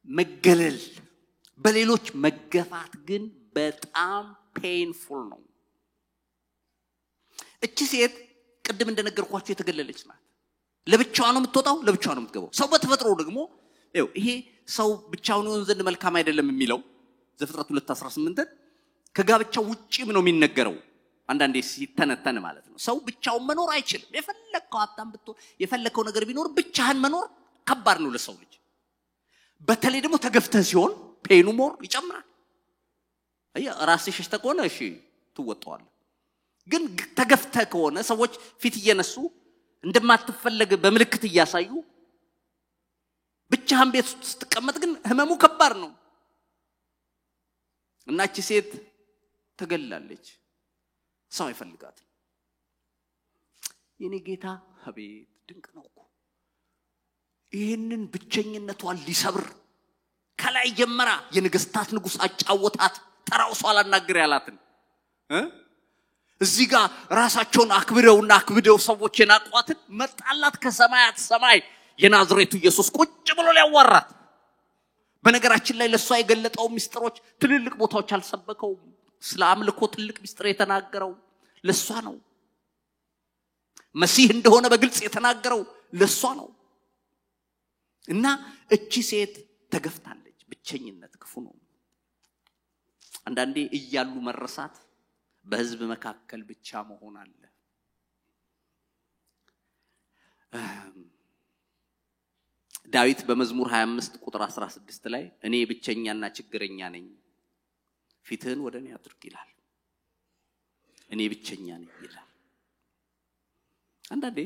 መገለል፣ በሌሎች መገፋት ግን በጣም painful ነው። እቺ ሴት ቅድም እንደነገርኳችሁ የተገለለች ናት። ለብቻዋ ነው የምትወጣው፣ ለብቻዋ ነው የምትገባው። ሰው በተፈጥሮ ደግሞ ይሄ ሰው ብቻውን ይሆን ዘንድ መልካም አይደለም የሚለው ዘፍጥረት 2:18 ከጋብቻው ውጪም ነው የሚነገረው። አንዳንዴ ሲተነተን ማለት ነው። ሰው ብቻውን መኖር አይችልም። የፈለከው ሀብታም ብትሆን፣ የፈለከው ነገር ቢኖር ብቻህን መኖር ከባድ ነው ለሰው ልጅ። በተለይ ደግሞ ተገፍተህ ሲሆን pain ኑ more ይጨምራል። አየህ፣ ራስህ ሸሽተህ ከሆነ እሺ ትወጣዋለህ። ግን ተገፍተህ ከሆነ ሰዎች ፊት እየነሱ እንደማትፈለግ በምልክት እያሳዩ ብቻህን ቤት ስትቀመጥ ግን ህመሙ ከባድ ነው። እና እቺ ሴት ተገላለች። ሰው አይፈልጋትም። የኔ ጌታ አቤት ድንቅ ነው እኮ። ይህንን ብቸኝነቷን ሊሰብር ከላይ ጀመራ። የነገስታት ንጉስ አጫወታት፣ ጠራው ሰው አላናግር ያላትን እዚህ ጋር ራሳቸውን አክብደውና አክብደው ሰዎች የናቋትን መጣላት ከሰማያት ሰማይ የናዝሬቱ ኢየሱስ ቁጭ ብሎ ሊያዋራት። በነገራችን ላይ ለሷ የገለጠው ሚስጥሮች ትልልቅ ቦታዎች አልሰበከውም። ስለ አምልኮ ትልቅ ሚስጥር የተናገረው ለሷ ነው። መሲህ እንደሆነ በግልጽ የተናገረው ለሷ ነው። እና እቺ ሴት ተገፍታለች። ብቸኝነት ክፉ ነው። አንዳንዴ እያሉ መረሳት፣ በህዝብ መካከል ብቻ መሆን አለ። ዳዊት በመዝሙር 25 ቁጥር 16 ላይ እኔ ብቸኛና ችግረኛ ነኝ፣ ፊትህን ወደ እኔ አድርግ ይላል። እኔ ብቸኛ ነኝ ይላል። አንዳንዴ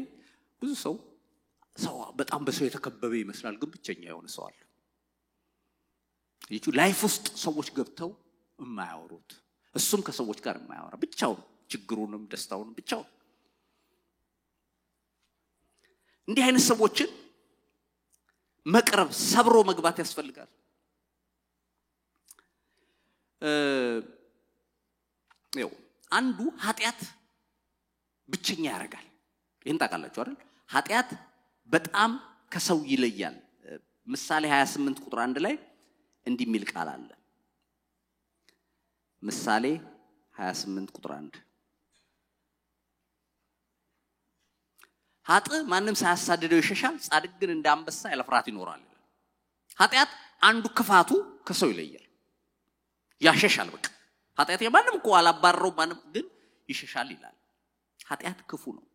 ብዙ ሰው በጣም በሰው የተከበበ ይመስላል፣ ግን ብቸኛ የሆነ ሰው አለ። ይቹ life ውስጥ ሰዎች ገብተው የማያወሩት፣ እሱም ከሰዎች ጋር የማያወራ፣ ብቻውን ችግሩንም ደስታውንም ብቻውን። እንዲህ አይነት ሰዎችን መቅረብ፣ ሰብሮ መግባት ያስፈልጋል። ይኸው አንዱ ኃጢአት ብቸኛ ያደርጋል። ይህን ታውቃላችሁ አይደል? ኃጢአት በጣም ከሰው ይለያል። ምሳሌ 28 ቁጥር 1 ላይ እንዲህ የሚል ቃል አለ። ምሳሌ 28 ቁጥር 1፣ ኃጥእ ማንም ሳያሳድደው ይሸሻል፣ ጻድቅ ግን እንደ አንበሳ ያለ ፍርሃት ይኖራል። ኃጢአት አንዱ ክፋቱ ከሰው ይለያል፣ ያሸሻል። በቃ ኃጢአት ማንም እኮ አላባረረው፣ ማንም ግን ይሸሻል ይላል። ኃጢአት ክፉ ነው።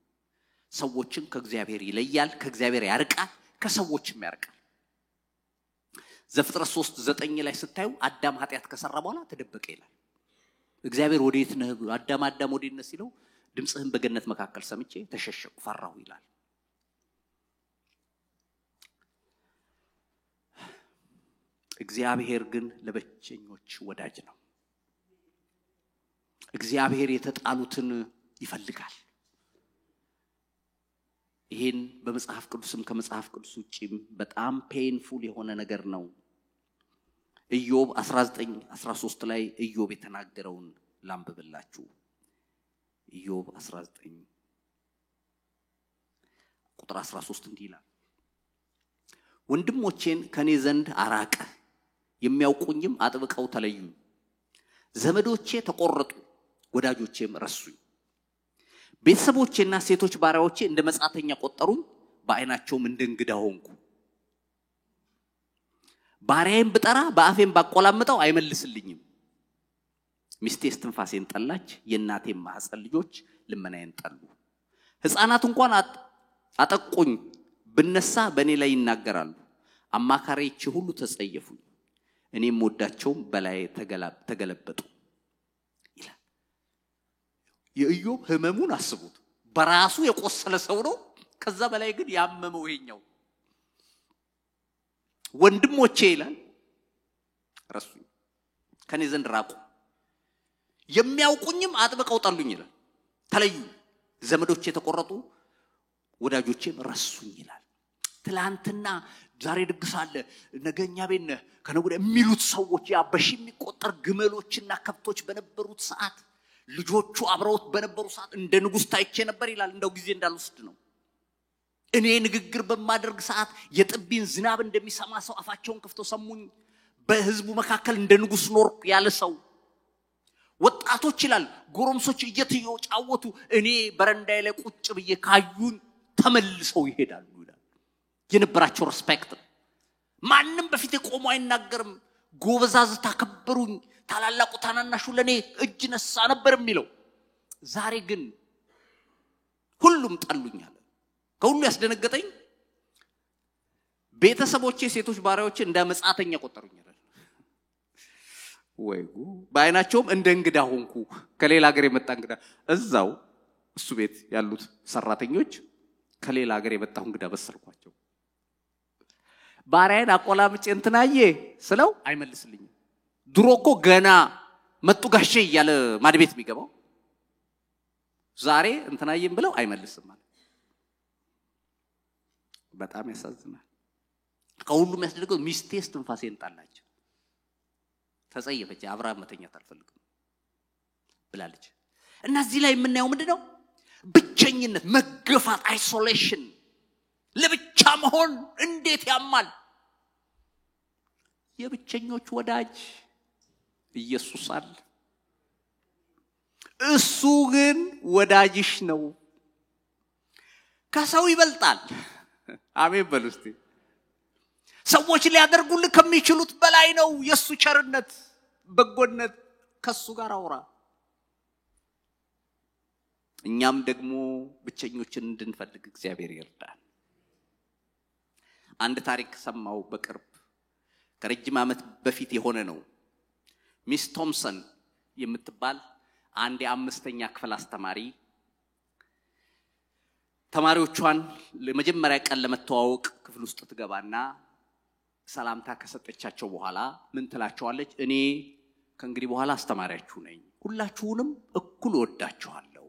ሰዎችን ከእግዚአብሔር ይለያል፣ ከእግዚአብሔር ያርቃል፣ ከሰዎችም ያርቃል። ዘፍጥረት 3:9 ላይ ስታዩ አዳም ኃጢአት ከሰራ በኋላ ተደበቀ ይላል። እግዚአብሔር ወዴት ነህ? አዳም አዳም ወዴት ነህ ሲለው ድምፅህን በገነት መካከል ሰምቼ ተሸሸኩ፣ ፈራሁ ይላል። እግዚአብሔር ግን ለብቸኞች ወዳጅ ነው። እግዚአብሔር የተጣሉትን ይፈልጋል። ይሄን በመጽሐፍ ቅዱስም ከመጽሐፍ ቅዱስ ውጪም በጣም painful የሆነ ነገር ነው። ኢዮብ 19:13 ላይ ኢዮብ የተናገረውን ላንብብላችሁ። ኢዮብ 19 ቁጥር 13 እንዲህ ይላል፣ ወንድሞቼን ከኔ ዘንድ አራቀ፣ የሚያውቁኝም አጥብቀው ተለዩኝ። ዘመዶቼ ተቆረጡ፣ ወዳጆቼም ረሱኝ። ቤተሰቦቼና ሴቶች ባሪያዎቼ እንደ መጻተኛ ቆጠሩኝ፣ በዓይናቸውም እንደ እንግዳ ሆንኩ። ባሪያዬን ብጠራ በአፌም ባቆላምጠው አይመልስልኝም። ሚስቴ እስትንፋሴን ጠላች፣ የእናቴም ማህፀን ልጆች ልመናዬን ጠሉ። ሕፃናት እንኳን አጠቁኝ፣ ብነሳ በእኔ ላይ ይናገራሉ። አማካሪዎቼ ሁሉ ተጸየፉኝ፣ እኔም ወዳቸውም በላይ ተገለበጡ ይላል። የኢዮብ ህመሙን አስቡት። በራሱ የቆሰለ ሰው ነው። ከዛ በላይ ግን ያመመው ይሄኛው ወንድሞቼ ይላል ረሱኝ፣ ከኔ ዘንድ ራቁ፣ የሚያውቁኝም አጥብቀው ጠሉኝ ይላል። ተለዩ፣ ዘመዶቼ ተቆረጡ፣ ወዳጆቼም ረሱኝ ይላል። ትላንትና ዛሬ ድግስ አለ፣ ነገ እኛ ቤት ነህ፣ ከነገ ወዲያ የሚሉት ሰዎች፣ ያ በሺህ የሚቆጠር ግመሎችና ከብቶች በነበሩት ሰዓት፣ ልጆቹ አብረውት በነበሩ ሰዓት እንደ ንጉሥ ታይቼ ነበር ይላል። እንደው ጊዜ እንዳልወስድ ነው። እኔ ንግግር በማደርግ ሰዓት የጥቢን ዝናብ እንደሚሰማ ሰው አፋቸውን ከፍተው ሰሙኝ። በህዝቡ መካከል እንደ ንጉሥ ኖርኩ ያለ ሰው። ወጣቶች ይላል ጎረምሶች እየተጫወቱ እኔ በረንዳዬ ላይ ቁጭ ብዬ ካዩኝ ተመልሰው ይሄዳሉ ይላል። የነበራቸው respect ነው። ማንም በፊቴ ቆሞ አይናገርም። ጎበዛዝት አከበሩኝ፣ ታላላቁ ታናናሹ ለኔ እጅ ነሳ ነበር የሚለው። ዛሬ ግን ሁሉም ጠሉኝ አለ። ከሁሉ ያስደነገጠኝ ቤተሰቦቼ ሴቶች ባሪያዎቼ እንደ መጻተኛ ቆጠሩኝ ይላል። ወይ በዓይናቸውም እንደ እንግዳ ሆንኩ፣ ከሌላ ሀገር የመጣ እንግዳ። እዛው እሱ ቤት ያሉት ሰራተኞች ከሌላ ሀገር የመጣው እንግዳ በሰልኳቸው። ባሪያዬን አቆላምጬ እንትናዬ ስለው አይመልስልኝም። ድሮ እኮ ገና መጡ ጋሼ እያለ ማድቤት የሚገባው ዛሬ እንትናዬም ብለው አይመልስም ማለት በጣም ያሳዝናል። ከሁሉም ያስደነገጠው ሚስቴ እስትንፋሴን ጣላች፣ ተጸየፈች። አብርሃም መተኛት አልፈልግም ብላለች። እና እዚህ ላይ የምናየው ምንድነው? ብቸኝነት፣ መገፋት፣ isolation፣ ለብቻ መሆን እንዴት ያማል። የብቸኞች ወዳጅ ኢየሱስ አለ። እሱ ግን ወዳጅሽ ነው፣ ከሰው ይበልጣል። አሜን በሉ እስቲ። ሰዎች ሊያደርጉልህ ከሚችሉት በላይ ነው የሱ ቸርነት፣ በጎነት። ከሱ ጋር አውራ። እኛም ደግሞ ብቸኞችን እንድንፈልግ እግዚአብሔር ይርዳል። አንድ ታሪክ ሰማው በቅርብ፣ ከረጅም ዓመት በፊት የሆነ ነው። ሚስ ቶምሰን የምትባል አንድ የአምስተኛ ክፍል አስተማሪ ተማሪዎቿን ለመጀመሪያ ቀን ለመተዋወቅ ክፍል ውስጥ ትገባና ሰላምታ ከሰጠቻቸው በኋላ ምን ትላቸዋለች? እኔ ከእንግዲህ በኋላ አስተማሪያችሁ ነኝ፣ ሁላችሁንም እኩል እወዳችኋለሁ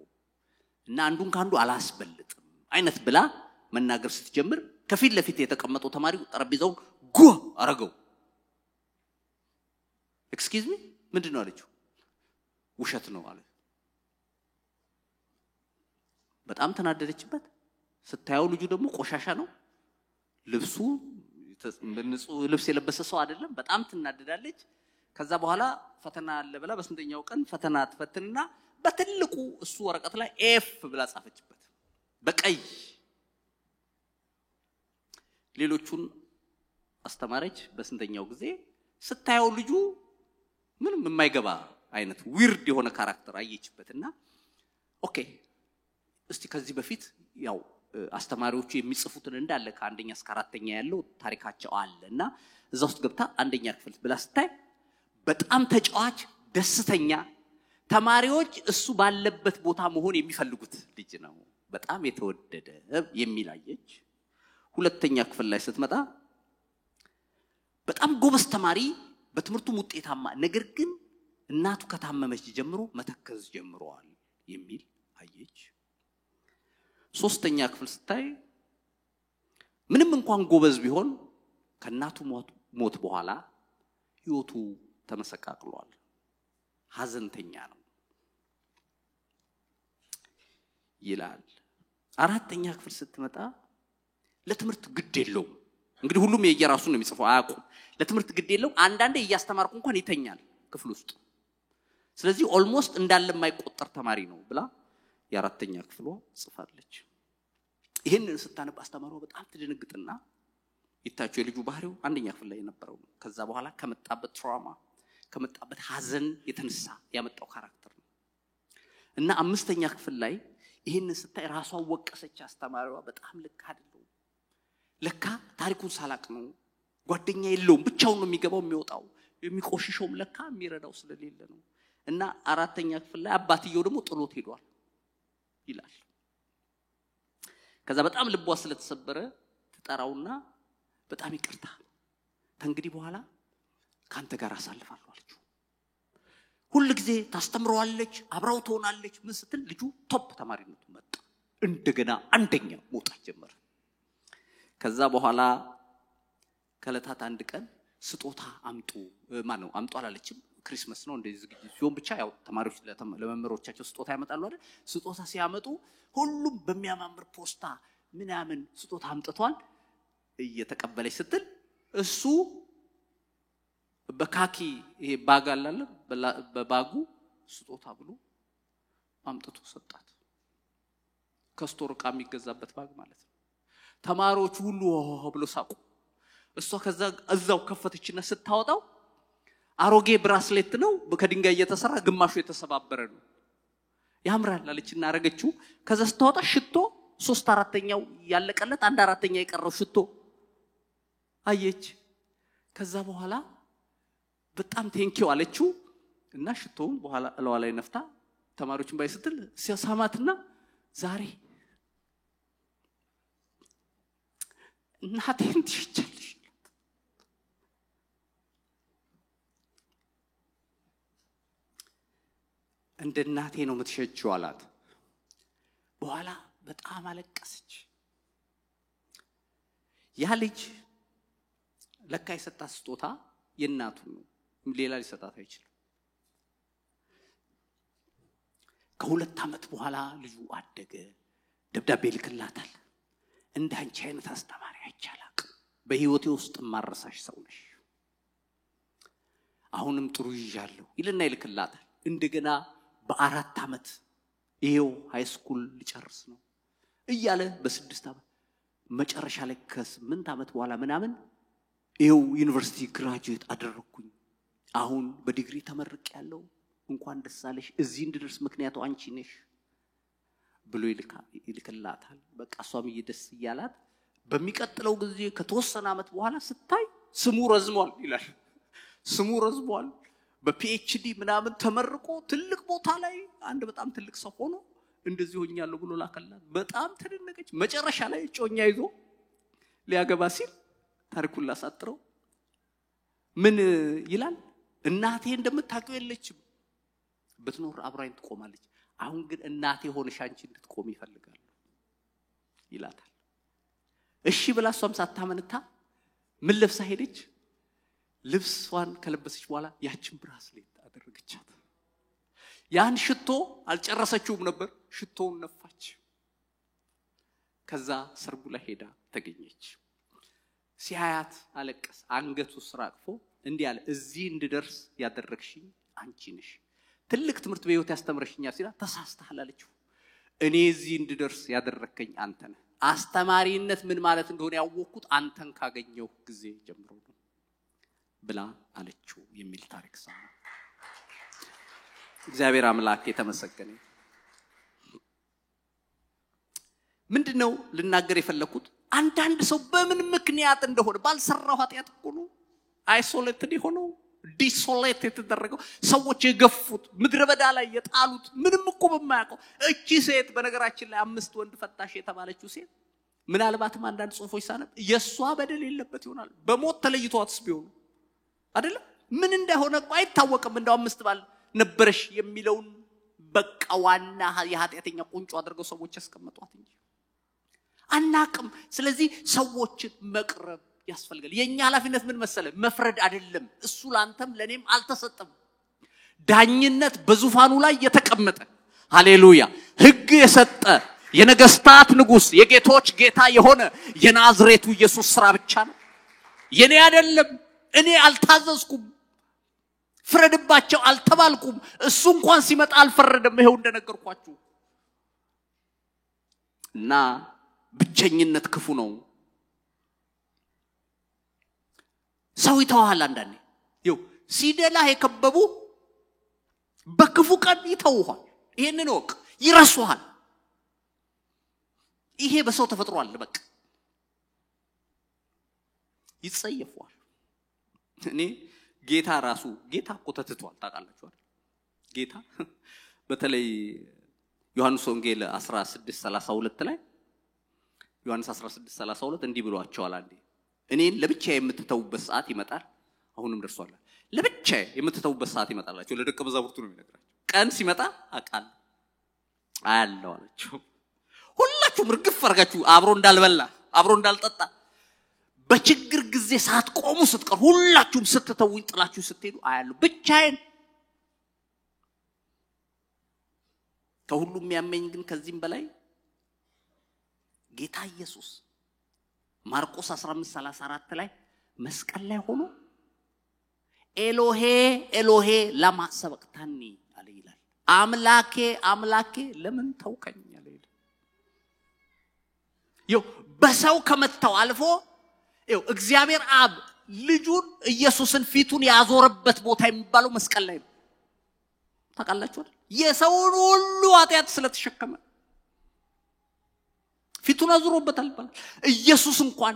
እና አንዱን ካንዱ አላስበልጥም አይነት ብላ መናገር ስትጀምር ከፊት ለፊት የተቀመጠው ተማሪው ጠረጴዛውን ጓ አረገው። Excuse me፣ ምንድን ነው አለችው። ውሸት ነው አለ። በጣም ተናደደችበት። ስታየው ልጁ ደግሞ ቆሻሻ ነው፣ ልብሱ ንጹህ ልብስ የለበሰ ሰው አይደለም። በጣም ትናደዳለች። ከዛ በኋላ ፈተና አለ ብላ በስንተኛው ቀን ፈተና ትፈትንና በትልቁ እሱ ወረቀት ላይ F ብላ ጻፈችበት በቀይ። ሌሎቹን አስተማረች። በስንተኛው ጊዜ ስታየው ልጁ ምንም የማይገባ አይነት weird የሆነ character አየችበትና okay እስቲ ከዚህ በፊት ያው አስተማሪዎቹ የሚጽፉትን እንዳለ ከአንደኛ እስከ አራተኛ ያለው ታሪካቸው አለ እና እዛ ውስጥ ገብታ አንደኛ ክፍል ብላ ስታይ በጣም ተጫዋች፣ ደስተኛ፣ ተማሪዎች እሱ ባለበት ቦታ መሆን የሚፈልጉት ልጅ ነው፣ በጣም የተወደደ የሚል አየች። ሁለተኛ ክፍል ላይ ስትመጣ በጣም ጎበዝ ተማሪ፣ በትምህርቱም ውጤታማ፣ ነገር ግን እናቱ ከታመመች ጀምሮ መተከዝ ጀምረዋል የሚል አየች። ሶስተኛ ክፍል ስታይ ምንም እንኳን ጎበዝ ቢሆን ከእናቱ ሞት በኋላ ሕይወቱ ተመሰቃቅሏል፣ ሐዘንተኛ ነው ይላል። አራተኛ ክፍል ስትመጣ ለትምህርት ግድ የለውም። እንግዲህ ሁሉም የየራሱን ነው የሚጽፈው፣ አያውቁም። ለትምህርት ግድ የለውም። አንዳንዴ እያስተማርኩ እንኳን ይተኛል ክፍል ውስጥ። ስለዚህ almost እንዳለ የማይቆጠር ተማሪ ነው ብላ የአራተኛ ክፍሏ ጽፋለች። ይህንን ስታነብ አስተማሪዋ በጣም ትደነግጥና ይታቸው የልጁ ባህሪው አንደኛ ክፍል ላይ የነበረው ነው። ከዛ በኋላ ከመጣበት trauma ከመጣበት ሐዘን የተነሳ ያመጣው character ነው እና አምስተኛ ክፍል ላይ ይህንን ስታይ ራሷን ወቀሰች አስተማሪዋ። በጣም ልክ አይደለሁም፣ ለካ ታሪኩን ሳላቅ ነው፣ ጓደኛ የለውም፣ ብቻውን ነው የሚገባው የሚወጣው፣ የሚቆሽሸውም ለካ የሚረዳው ስለሌለ ነው። እና አራተኛ ክፍል ላይ አባትየው ደግሞ ጥሎት ሄዷል ይላል። ከዛ በጣም ልቧ ስለተሰበረ ትጠራውና በጣም ይቅርታ፣ ከእንግዲህ በኋላ ካንተ ጋር አሳልፋለሁ አለችው። ሁል ጊዜ ታስተምረዋለች፣ አብራው ትሆናለች። ምን ስትል ልጁ top ተማሪነቱ መጣ። እንደገና አንደኛ መውጣት ጀመረ። ከዛ በኋላ ከዕለታት አንድ ቀን ስጦታ አምጡ፣ ማን ነው አምጡ አላለችም። Christmas ነው እንደዚህ ዝግጅት ሲሆን ብቻ ያው ተማሪዎች ለመምህሮቻቸው ስጦታ ያመጣሉ አይደል? ስጦታ ሲያመጡ ሁሉም በሚያማምር ፖስታ ምናምን ስጦታ አምጥቷል። እየተቀበለች ስትል እሱ በካኪ ይሄ bag አለ አይደል? በ bag ኡ ስጦታ ብሎ አምጥቶ ሰጣት። ከ store ዕቃ የሚገዛበት bag ማለት ነው። ተማሪዎቹ ሁሉ ብሎ ሳቁ። እሷ ከዛ እዛው ከፈተችና ስታወጣው አሮጌ bracelet ነው፣ ከድንጋይ እየተሰራ ግማሹ የተሰባበረ ነው። ያምራል አለችና አረገችው። ከዛ ስታወጣ ሽቶ 3/4 ያለቀለት 1/4 የቀረው ሽቶ አየች። ከዛ በኋላ በጣም thank you አለችው እና ሽቶውን በኋላ እለዋ ላይ ነፍታ ተማሪዎችን bye ስትል ሲያሳማትና ዛሬ እናቴን ትሸቻለሽ። እንደ እናቴ ነው የምትሸችው አላት። በኋላ በጣም አለቀሰች። ያ ልጅ ለካ የሰጣት ስጦታ የእናቱ ነው፣ ሌላ ሊሰጣት አይችልም። ከ2 ዓመት በኋላ ልጁ አደገ። ደብዳቤ ልክላታል። እንዳንቺ አይነት አስተማሪ አይቼ አላውቅም፣ በህይወቴ ውስጥ ማረሳሽ ሰው ነሽ፣ አሁንም ጥሩ ይዣለሁ ይልና ይልክላታል። እንደገና በ4 ዓመት ይሄው high school ሊጨርስ ነው እያለ በ6 ዓመት መጨረሻ ላይ ከ8 ዓመት በኋላ ምናምን ይሄው ዩኒቨርሲቲ graduate አደረኩኝ፣ አሁን በዲግሪ ተመርቄያለሁ፣ እንኳን ደስ አለሽ፣ እዚህ እንድደርስ ምክንያቱ አንቺ ነሽ ብሎ ይልክላታል። በቃ እሷም እየደስ እያላት በሚቀጥለው ጊዜ ከተወሰነ ዓመት በኋላ ስታይ ስሙ ረዝሟል ይላል። ስሙ ረዝሟል፣ በ PhD ምናምን ተመርቆ ትልቅ ቦታ ላይ አንድ በጣም ትልቅ ሰው ሆኖ እንደዚህ ሆኛለሁ ብሎ ላከላት። በጣም ተደነቀች። መጨረሻ ላይ እጮኛ ይዞ ሊያገባ ሲል ታሪኩን ላሳጥረው ምን ይላል? እናቴ እንደምታውቂው የለችም፣ ብትኖር አብራኝ ትቆማለች። አሁን ግን እናቴ ሆነሽ አንቺ እንድትቆሚ ይፈልጋለሁ ይላታል። እሺ ብላ እሷም ሳታመንታ ምን ለብሳ ሄደች? ልብሷን ከለበሰች በኋላ ያችን ብራስሌት አደረገቻት። ያን ሽቶ አልጨረሰችውም ነበር፣ ሽቶውን ነፋች። ከዛ ሰርጉ ላይ ሄዳ ተገኘች። ሲያያት አለቀስ። አንገቱ ስር አቅፎ እንዲህ አለ፣ እዚህ እንድደርስ ያደረግሽኝ አንቺ ነሽ። ትልቅ ትምህርት በህይወት ያስተምረሽኛል ሲላት ተሳስተሃል አለችው። እኔ እዚህ እንድደርስ ያደረግከኝ አንተ ነህ። አስተማሪነት ምን ማለት እንደሆነ ያወቅኩት አንተን ካገኘሁ ጊዜ ጀምሮ ነው ብላ አለችው የሚል ታሪክ ሰማ። እግዚአብሔር አምላክ የተመሰገነ። ምንድነው ልናገር የፈለኩት? አንዳንድ ሰው በምን ምክንያት እንደሆነ ባልሰራው ኃጢአት እኮ ነው isolated የሆነው desolate የተደረገው፣ ሰዎች የገፉት፣ ምድረ በዳ ላይ የጣሉት፣ ምንም እኮ በማያውቀው። እቺ ሴት በነገራችን ላይ 5 ወንድ ፈታሽ የተባለችው ሴት ምናልባትም አንዳንድ ጽሁፎች ሳነብ የሷ በደል የለበት ይሆናል። በሞት ተለይቷትስ ቢሆኑ አይደለም ምን እንደሆነ እኮ አይታወቅም። እንደው 5 ባል ነበረሽ የሚለውን በቃ ዋና የኃጢአተኛ ቁንጮ አድርገው ሰዎች ያስቀመጧት እንጂ አናቅም። ስለዚህ ሰዎችን መቅረብ ያስፈልጋል። የኛ ኃላፊነት ምን መሰለ? መፍረድ አይደለም። እሱ ላንተም ለኔም አልተሰጠም። ዳኝነት በዙፋኑ ላይ የተቀመጠ ሃሌሉያ፣ ህግ የሰጠ የነገስታት ንጉስ የጌቶች ጌታ የሆነ የናዝሬቱ ኢየሱስ ስራ ብቻ ነው፣ የኔ አይደለም። እኔ አልታዘዝኩም፣ ፍረድባቸው አልተባልኩም። እሱ እንኳን ሲመጣ አልፈረደም። ይሄው እንደነገርኳችሁ። እና ብቸኝነት ክፉ ነው። ሰው ይተውሃል። አንዳንዴ ይኸው ሲደላህ የከበቡ በክፉ ቀን ይተውሃል። ይሄንን ወቅ ይረሱሃል። ይሄ በሰው ተፈጥሮ አለ። በቃ ይጸየፉሃል። እኔ ጌታ ራሱ ጌታ እኮ ተትቷል፣ ታውቃላችሁ አይደል? ጌታ በተለይ ዮሐንስ ወንጌል 16:32 ላይ ዮሐንስ 16:32 እንዲህ ብሏቸዋል። አንዴ እኔን ለብቻዬ የምትተውበት ሰዓት ይመጣል፣ አሁንም ደርሷል። ለብቻዬ የምትተውበት ሰዓት ይመጣላችሁ። ለደቀ መዛሙርቱ ነው የሚነግራቸው። ቀን ሲመጣ አውቃለሁ አያለሁ አላቸው። ሁላችሁም እርግፍ አድርጋችሁ አብሮ እንዳልበላ አብሮ እንዳልጠጣ በችግር ጊዜ ሳትቆሙ ስትቀሩ ሁላችሁም ስትተውኝ ጥላችሁ ስትሄዱ አያለሁ ብቻዬን። ከሁሉም የሚያመኝ ግን ከዚህም በላይ ጌታ ኢየሱስ ማርቆስ 15:34 ላይ መስቀል ላይ ሆኖ ኤሎሄ ኤሎሄ ለማ ሰበቅታኒ አለ ይላል። አምላኬ አምላኬ ለምን ተውከኝ አለ ይላል። ይኸው በሰው ከመተው አልፎ ይኸው እግዚአብሔር አብ ልጁን ኢየሱስን ፊቱን ያዞረበት ቦታ የሚባለው መስቀል ላይ ነው። ታውቃላችሁ አይደል? የሰውን ሁሉ ኃጢአት ስለተሸከመ ፊቱን አዙሮበታል ይባላል። ኢየሱስ እንኳን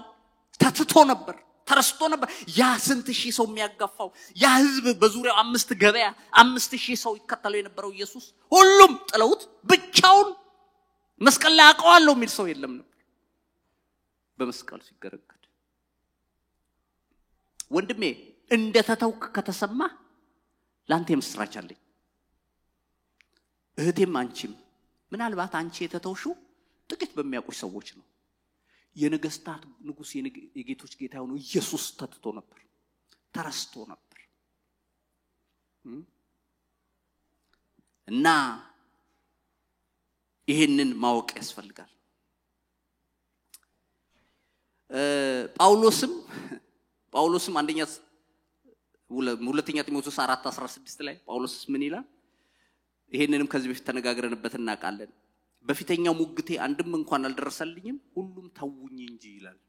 ተትቶ ነበር፣ ተረስቶ ነበር። ያ ስንት ሺህ ሰው የሚያጋፋው ያ ህዝብ በዙሪያው 5 ገበያ 5000 ሰው ይከተለው የነበረው ኢየሱስ ሁሉም ጥለውት ብቻውን መስቀል ላይ አውቀዋለሁ የሚል ሰው የለም ነበር በመስቀሉ ሲገረገድ። ወንድሜ እንደተተውክ ከተሰማ ላንተ የምስራች አለኝ። እህቴም አንቺም ምናልባት አንቺ የተተውሽው ጥቂት በሚያውቁሽ ሰዎች ነው። የነገስታት ንጉስ የጌቶች ጌታ የሆነው ኢየሱስ ተትቶ ነበር፣ ተረስቶ ነበር። እና ይሄንን ማወቅ ያስፈልጋል። ጳውሎስም ሁለተኛ ጢሞቴዎስ 4:16 ላይ ጳውሎስስ ምን ይላል? ይሄንንም ከዚህ በፊት ተነጋግረንበት እናውቃለን። በፊተኛው ሙግቴ አንድም እንኳን አልደረሰልኝም፣ ሁሉም ተውኝ እንጂ ይላል።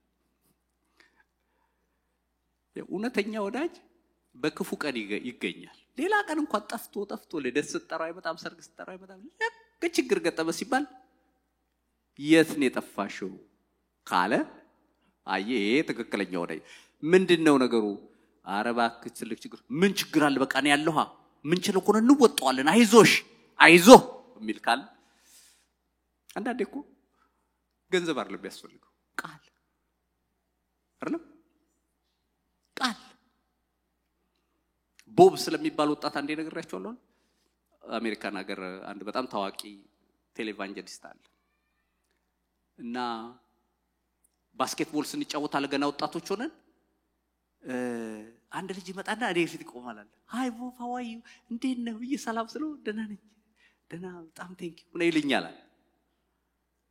እውነተኛ ወዳጅ በክፉ ቀን ይገኛል። ሌላ ቀን እንኳን ጠፍቶ ጠፍቶ ልደት ስትጠራው አይመጣም፣ ሰርግ ስትጠራው አይመጣም። ልክ ችግር ገጠመ ሲባል የት ነው የጠፋሽው ካለ አየ ይሄ ትክክለኛ ወዳጅ። ምንድነው ነገሩ? ኧረ እባክህ ትልቅ ችግር። ምን ችግር አለ? በቃ እኔ ያለሁ ምን ችለው እኮ ነው እንወጣዋለን፣ አይዞሽ አይዞህ የሚል ካለ አንዳንዴ እኮ ገንዘብ አይደለም የሚያስፈልገው፣ ቃል አይደለም ቃል። ቦብ ስለሚባል ወጣት አንዴ ነግሬያቸዋለሁ። አሜሪካን ሀገር አንድ በጣም ታዋቂ televangelist አለ እና basketball ስንጫወት አለ ገና ወጣቶች ሆነን አንድ ልጅ ይመጣና እኔ ፊት ይቆማል። "Hi ቦብ፣ how are you? እንዴት ነህ?" ብዬ ሰላም ስለው "ደህና ነኝ፣ ደህና፣ በጣም thank you" ነው ይልኛል።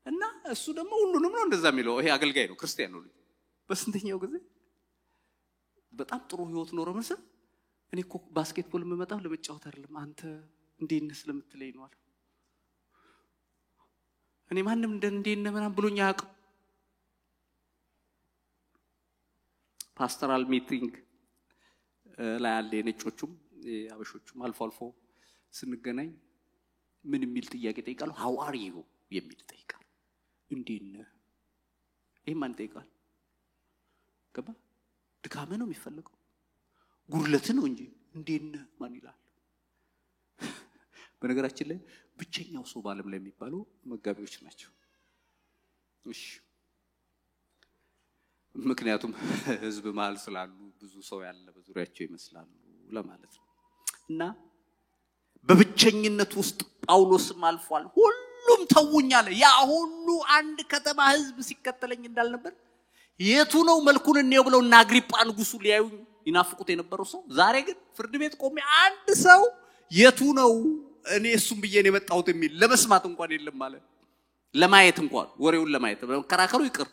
እና እሱ ደግሞ ሁሉንም ነው እንደዛ የሚለው። ይሄ አገልጋይ ነው፣ ክርስቲያን ነው ልጁ። በስንተኛው ጊዜ በጣም ጥሩ ህይወት ኖረ መሰል፣ "እኔ እኮ basketball የምመጣው ለመጫወት አይደለም፣ አንተ እንዴት ነህ ስለምትለኝ ነው" አለ። እኔ ማንም እንደ እንዴት ነህ ምናምን ብሎኝ አያውቅም። Pastoral meeting ላይ አለ፣ የነጮቹም የአበሾቹም አልፎ አልፎ ስንገናኝ ምን የሚል ጥያቄ ጠይቃሉ? "How are you?" የሚል ጠይቃሉ። እንዴት ነህ? ይህ ማን ይጠይቃል? ገባ? ድካምህ ነው የሚፈለገው፣ ጉድለት ነው እንጂ እንዴት ነህ ማን ይላል? በነገራችን ላይ ብቸኛው ሰው በዓለም ላይ የሚባሉ መጋቢዎች ናቸው። እሺ፣ ምክንያቱም ህዝብ መሀል ስላሉ ብዙ ሰው ያለ በዙሪያቸው ይመስላሉ ለማለት ነው። እና በብቸኝነት ውስጥ ጳውሎስም አልፏል። ሁሉም ተውኝ አለ። ያ ሁሉ አንድ ከተማ ህዝብ ሲከተለኝ እንዳልነበር፣ የቱ ነው መልኩን እንየው ብለው እና አግሪጳ ንጉሱ ሊያዩኝ ይናፍቁት የነበረው ሰው፣ ዛሬ ግን ፍርድ ቤት ቆሜ አንድ ሰው የቱ ነው እኔ እሱም ብዬ ነው የመጣሁት የሚል ለመስማት እንኳን የለም አለ። ለማየት እንኳን፣ ወሬውን ለማየት፣ መከራከሩ ይቅር፣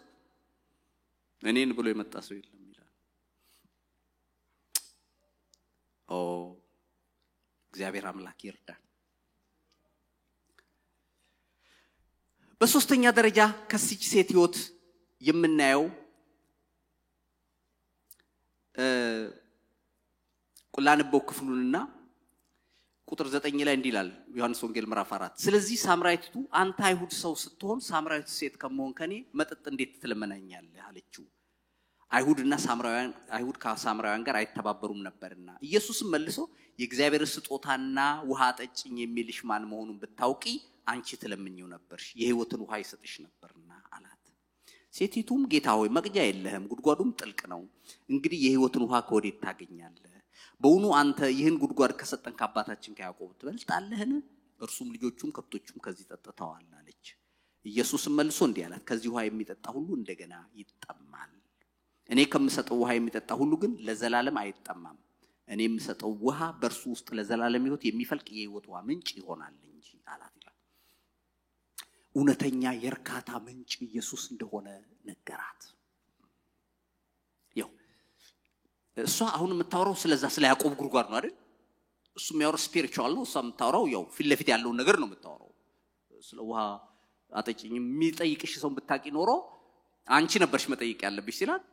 እኔን ብሎ የመጣ ሰው የለም ይላል። ኦ እግዚአብሔር አምላክ ይርዳን። በሶስተኛ ደረጃ ከዚች ሴት ህይወት የምናየው፣ ላንበው ክፍሉንና፣ ቁጥር 9 ላይ እንዲህ ይላል፣ ዮሐንስ ወንጌል ምዕራፍ 4፦ ስለዚህ ሳምራዊቲቱ "አንተ አይሁድ ሰው ስትሆን ሳምራዊት ሴት ከመሆን ከኔ መጠጥ እንዴት ትለመናኛለህ?" አለችው። አይሁድና ሳምራውያን አይሁድ ከሳምራውያን ጋር አይተባበሩም ነበርና። ኢየሱስም መልሶ "የእግዚአብሔር ስጦታና ውሃ አጠጭኝ የሚልሽ ማን መሆኑን ብታውቂ አንቺ ትለምኚው ነበርሽ፣ የሕይወትን ውሃ ይሰጥሽ ነበርና" አላት። ሴቲቱም "ጌታ ሆይ፣ መቅጃ የለህም፣ ጉድጓዱም ጥልቅ ነው። እንግዲህ የሕይወትን ውሃ ከወዴት ታገኛለህ? በውኑ አንተ ይህን ጉድጓድ ከሰጠን ከአባታችን ከያዕቆብ ትበልጣለህን? እርሱም ልጆቹም ከብቶቹም ከዚህ ጠጥተዋል" አለች። ኢየሱስም መልሶ እንዲህ አላት፣ ከዚህ ውሃ የሚጠጣ ሁሉ እንደገና ይጠማል። እኔ ከምሰጠው ውሃ የሚጠጣ ሁሉ ግን ለዘላለም አይጠማም። እኔ የምሰጠው ውሃ በእርሱ ውስጥ ለዘላለም ሕይወት የሚፈልቅ የሕይወት ውሃ ምንጭ ይሆናል እንጂ አላት ይላል። እውነተኛ የእርካታ ምንጭ ኢየሱስ እንደሆነ ነገራት። ያው እሷ አሁን የምታወራው ስለዛ ስለ ያዕቆብ ጉድጓድ ነው አይደል? እሱ የሚያወራው spiritual ነው። እሷ የምታወራው ያው ፊት ለፊት ያለውን ነገር ነው የምታወራው። ስለ ውሃ አጠጭኝ የሚጠይቅሽ ሰው ብታቂ ኖሮ አንቺ ነበርሽ መጠየቅ ያለብሽ ሲላት፣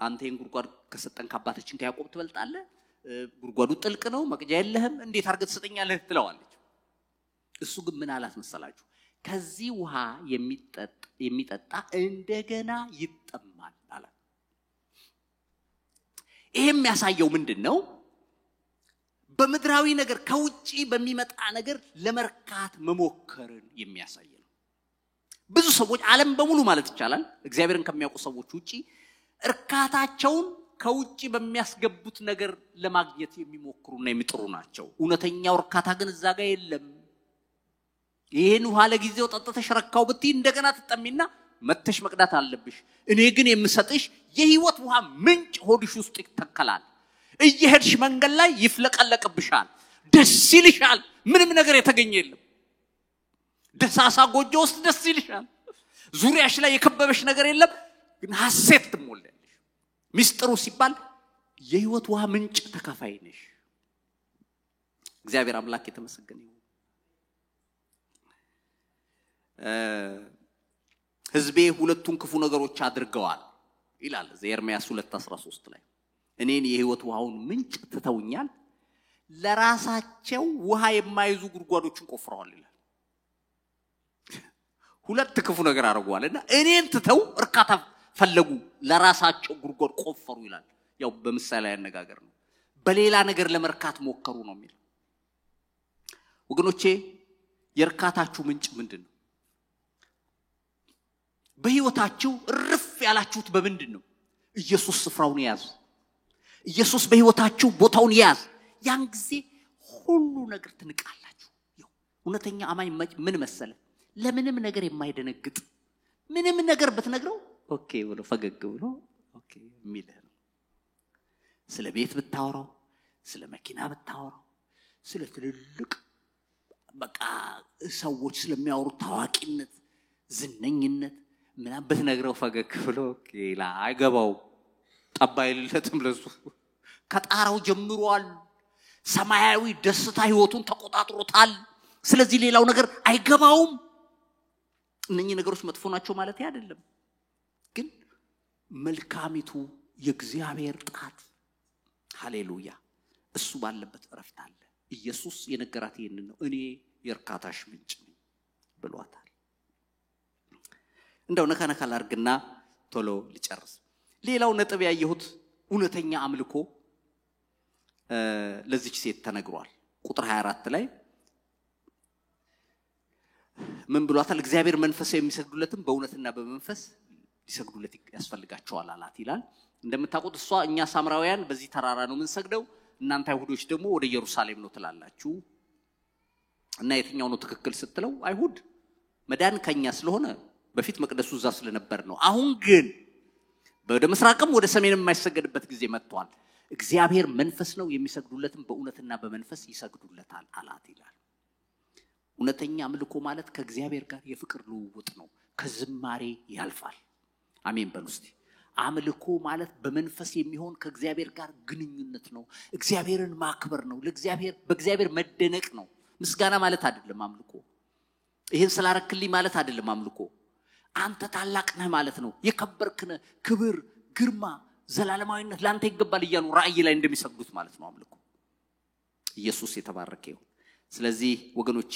አንተ ይህን ጉድጓድ ከሰጠን ከአባታችን ከያዕቆብ ትበልጣለህ? ጉድጓዱ ጥልቅ ነው፣ መቅጃ የለህም፣ እንዴት አድርገህ ትሰጠኛለህ? ትለዋለች። እሱ ግን ምን አላት መሰላችሁ? ከዚህ ውሃ የሚጠጣ እንደገና ይጠማል አላት። ይሄ የሚያሳየው ምንድን ነው? በምድራዊ ነገር፣ ከውጪ በሚመጣ ነገር ለመርካት መሞከርን የሚያሳይ ነው። ብዙ ሰዎች፣ ዓለም በሙሉ ማለት ይቻላል፣ እግዚአብሔርን ከሚያውቁ ሰዎች ውጪ እርካታቸውን ከውጪ በሚያስገቡት ነገር ለማግኘት የሚሞክሩና የሚጥሩ ናቸው። እውነተኛው እርካታ ግን እዛ ጋር የለም። ይህን ውሃ ለጊዜው ጠጥተሽ ረካው ብትይ እንደገና ትጠሚና መተሽ መቅዳት አለብሽ። እኔ ግን የምሰጥሽ የህይወት ውሃ ምንጭ ሆድሽ ውስጥ ይተከላል። እየሄድሽ መንገድ ላይ ይፍለቀለቅብሻል፣ ደስ ይልሻል። ምንም ነገር የተገኘ የለም። ደሳሳ ጎጆ ውስጥ ደስ ይልሻል። ዙሪያሽ ላይ የከበበሽ ነገር የለም፣ ግን ሐሴት ትሞላለሽ። ሚስጥሩ ሲባል የህይወት ውሃ ምንጭ ተካፋይ ነሽ። እግዚአብሔር አምላክ የተመሰገነ ይሁን። ህዝቤ ሁለቱን ክፉ ነገሮች አድርገዋል ይላል ኤርምያስ 2:13 ላይ። እኔን የህይወት ውሃውን ምንጭ ትተውኛል፣ ለራሳቸው ውሃ የማይዙ ጉድጓዶችን ቆፍረዋል ይላል። ሁለት ክፉ ነገር አድርገዋል እና እኔን ትተው እርካታ ፈለጉ፣ ለራሳቸው ጉድጓድ ቆፈሩ ይላል። ያው በምሳሌ አነጋገር ነው። በሌላ ነገር ለመርካት ሞከሩ ነው የሚለው። ወገኖቼ፣ የእርካታችሁ ምንጭ ምንድን ነው? በህይወታችሁ እርፍ ያላችሁት በምንድን ነው? ኢየሱስ ስፍራውን ያዝ። ኢየሱስ በህይወታችሁ ቦታውን ያዝ። ያን ጊዜ ሁሉ ነገር ትንቃላችሁ። እውነተኛ አማኝ ምን መሰለ? ለምንም ነገር የማይደነግጥ፣ ምንም ነገር ብትነግረው okay ብሎ ፈገግ ብሎ okay የሚልህ ነው። ስለ ቤት ብታወራው፣ ስለ መኪና ብታወራው፣ ስለ ትልልቅ በቃ ሰዎች ስለሚያወሩት ታዋቂነት፣ ዝነኝነት ምናምን ብትነግረው ፈገግ ብሎ okay ይላል። አይገባው፣ ጠባ አይልለትም። ለሱ ከጣራው ጀምሯል። ሰማያዊ ደስታ ህይወቱን ተቆጣጥሮታል። ስለዚህ ሌላው ነገር አይገባውም። እነኚህ ነገሮች መጥፎ ናቸው ማለት አይደለም፣ ግን መልካሚቱ የእግዚአብሔር ጣት፣ ሃሌሉያ፣ እሱ ባለበት እረፍት አለ። ኢየሱስ የነገራት ይህንን ነው። እኔ የእርካታሽ ምንጭ ነኝ ብሏታል። እንደው ነካ ነካ ላርግና ቶሎ ልጨርስ። ሌላው ነጥብ ያየሁት እውነተኛ አምልኮ ለዚች ሴት ተነግሯል። ቁጥር 24 ላይ ምን ብሏታል? እግዚአብሔር መንፈስ የሚሰግዱለትም በእውነትና በመንፈስ ሊሰግዱለት ያስፈልጋቸዋል አላት ይላል። እንደምታውቁት እሷ እኛ ሳምራውያን በዚህ ተራራ ነው የምንሰግደው፣ እናንተ አይሁዶች ደግሞ ወደ ኢየሩሳሌም ነው ትላላችሁ፣ እና የትኛው ነው ትክክል ስትለው፣ አይሁድ መዳን ከኛ ስለሆነ በፊት መቅደሱ እዛ ስለነበር ነው። አሁን ግን ወደ ምስራቅም ወደ ሰሜንም የማይሰገድበት ጊዜ መጥቷል። እግዚአብሔር መንፈስ ነው፣ የሚሰግዱለትም በእውነትና በመንፈስ ይሰግዱለታል አላት ይላል። እውነተኛ አምልኮ ማለት ከእግዚአብሔር ጋር የፍቅር ልውውጥ ነው። ከዝማሬ ያልፋል። አሜን በሉ እስቲ። አምልኮ ማለት በመንፈስ የሚሆን ከእግዚአብሔር ጋር ግንኙነት ነው። እግዚአብሔርን ማክበር ነው። ለእግዚአብሔር በእግዚአብሔር መደነቅ ነው። ምስጋና ማለት አይደለም አምልኮ። ይህን ስላረክልኝ ማለት አይደለም አምልኮ። አንተ ታላቅ ነህ ማለት ነው። የከበርክ ነህ፣ ክብር፣ ግርማ፣ ዘላለማዊነት ለአንተ ይገባል እያሉ ራእይ ላይ እንደሚሰግዱት ማለት ነው አምልኮ። ኢየሱስ የተባረከ ይሁን። ስለዚህ ወገኖቼ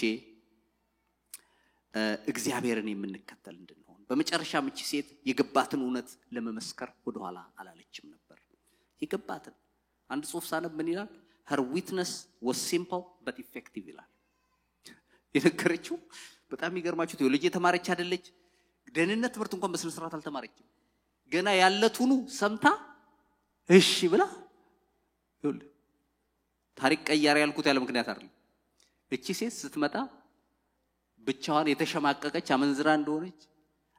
እግዚአብሔርን የምንከተል እንድንሆን፣ በመጨረሻም እቺ ሴት የገባትን እውነት ለመመስከር ወደኋላ አላለችም ነበር። የገባትን አንድ ጽሑፍ ሳነብ ምን ይላል? "Her witness was simple but effective" ይላል። የነገረችው በጣም የሚገርማችሁ ቴዎሎጂ የተማረች አይደለች። ደህንነት ትምህርት እንኳን በስነ ስርዓት አልተማረችም። ገና ያለቱኑ ሰምታ እሺ ብላ፣ ይኸውልህ ታሪክ ቀያሪ ያልኩት ያለ ምክንያት አይደለም። እቺ ሴት ስትመጣ ብቻዋን የተሸማቀቀች፣ አመንዝራ እንደሆነች፣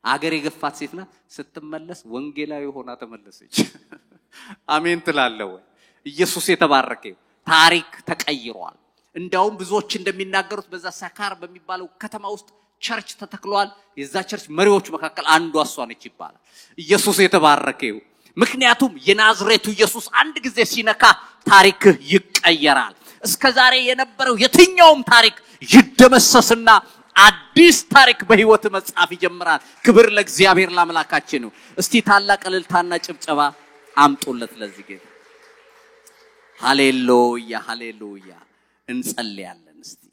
አገር የገፋት ሴት ናት። ስትመለስ ወንጌላዊ ሆና ተመለሰች። አሜን ትላለህ ወይ? ኢየሱስ የተባረከ ይሁን። ታሪክ ተቀይሯል። እንዲያውም ብዙዎች እንደሚናገሩት በዛ ሳካር በሚባለው ከተማ ውስጥ church ተተክሏል። የዛ church መሪዎች መካከል አንዷ እሷ ነች ይባላል። ኢየሱስ የተባረከ ይሁን። ምክንያቱም የናዝሬቱ ኢየሱስ አንድ ጊዜ ሲነካ ታሪክህ ይቀየራል። እስከ ዛሬ የነበረው የትኛውም ታሪክ ይደመሰስና አዲስ ታሪክ በህይወት መጻፍ ይጀምራል። ክብር ለእግዚአብሔር ለአምላካችን ነው። እስቲ ታላቅ እልልታና ጭብጨባ አምጡለት ለዚህ ጌታ። ሃሌሉያ፣ ሃሌሉያ። እንጸልያለን እስቲ።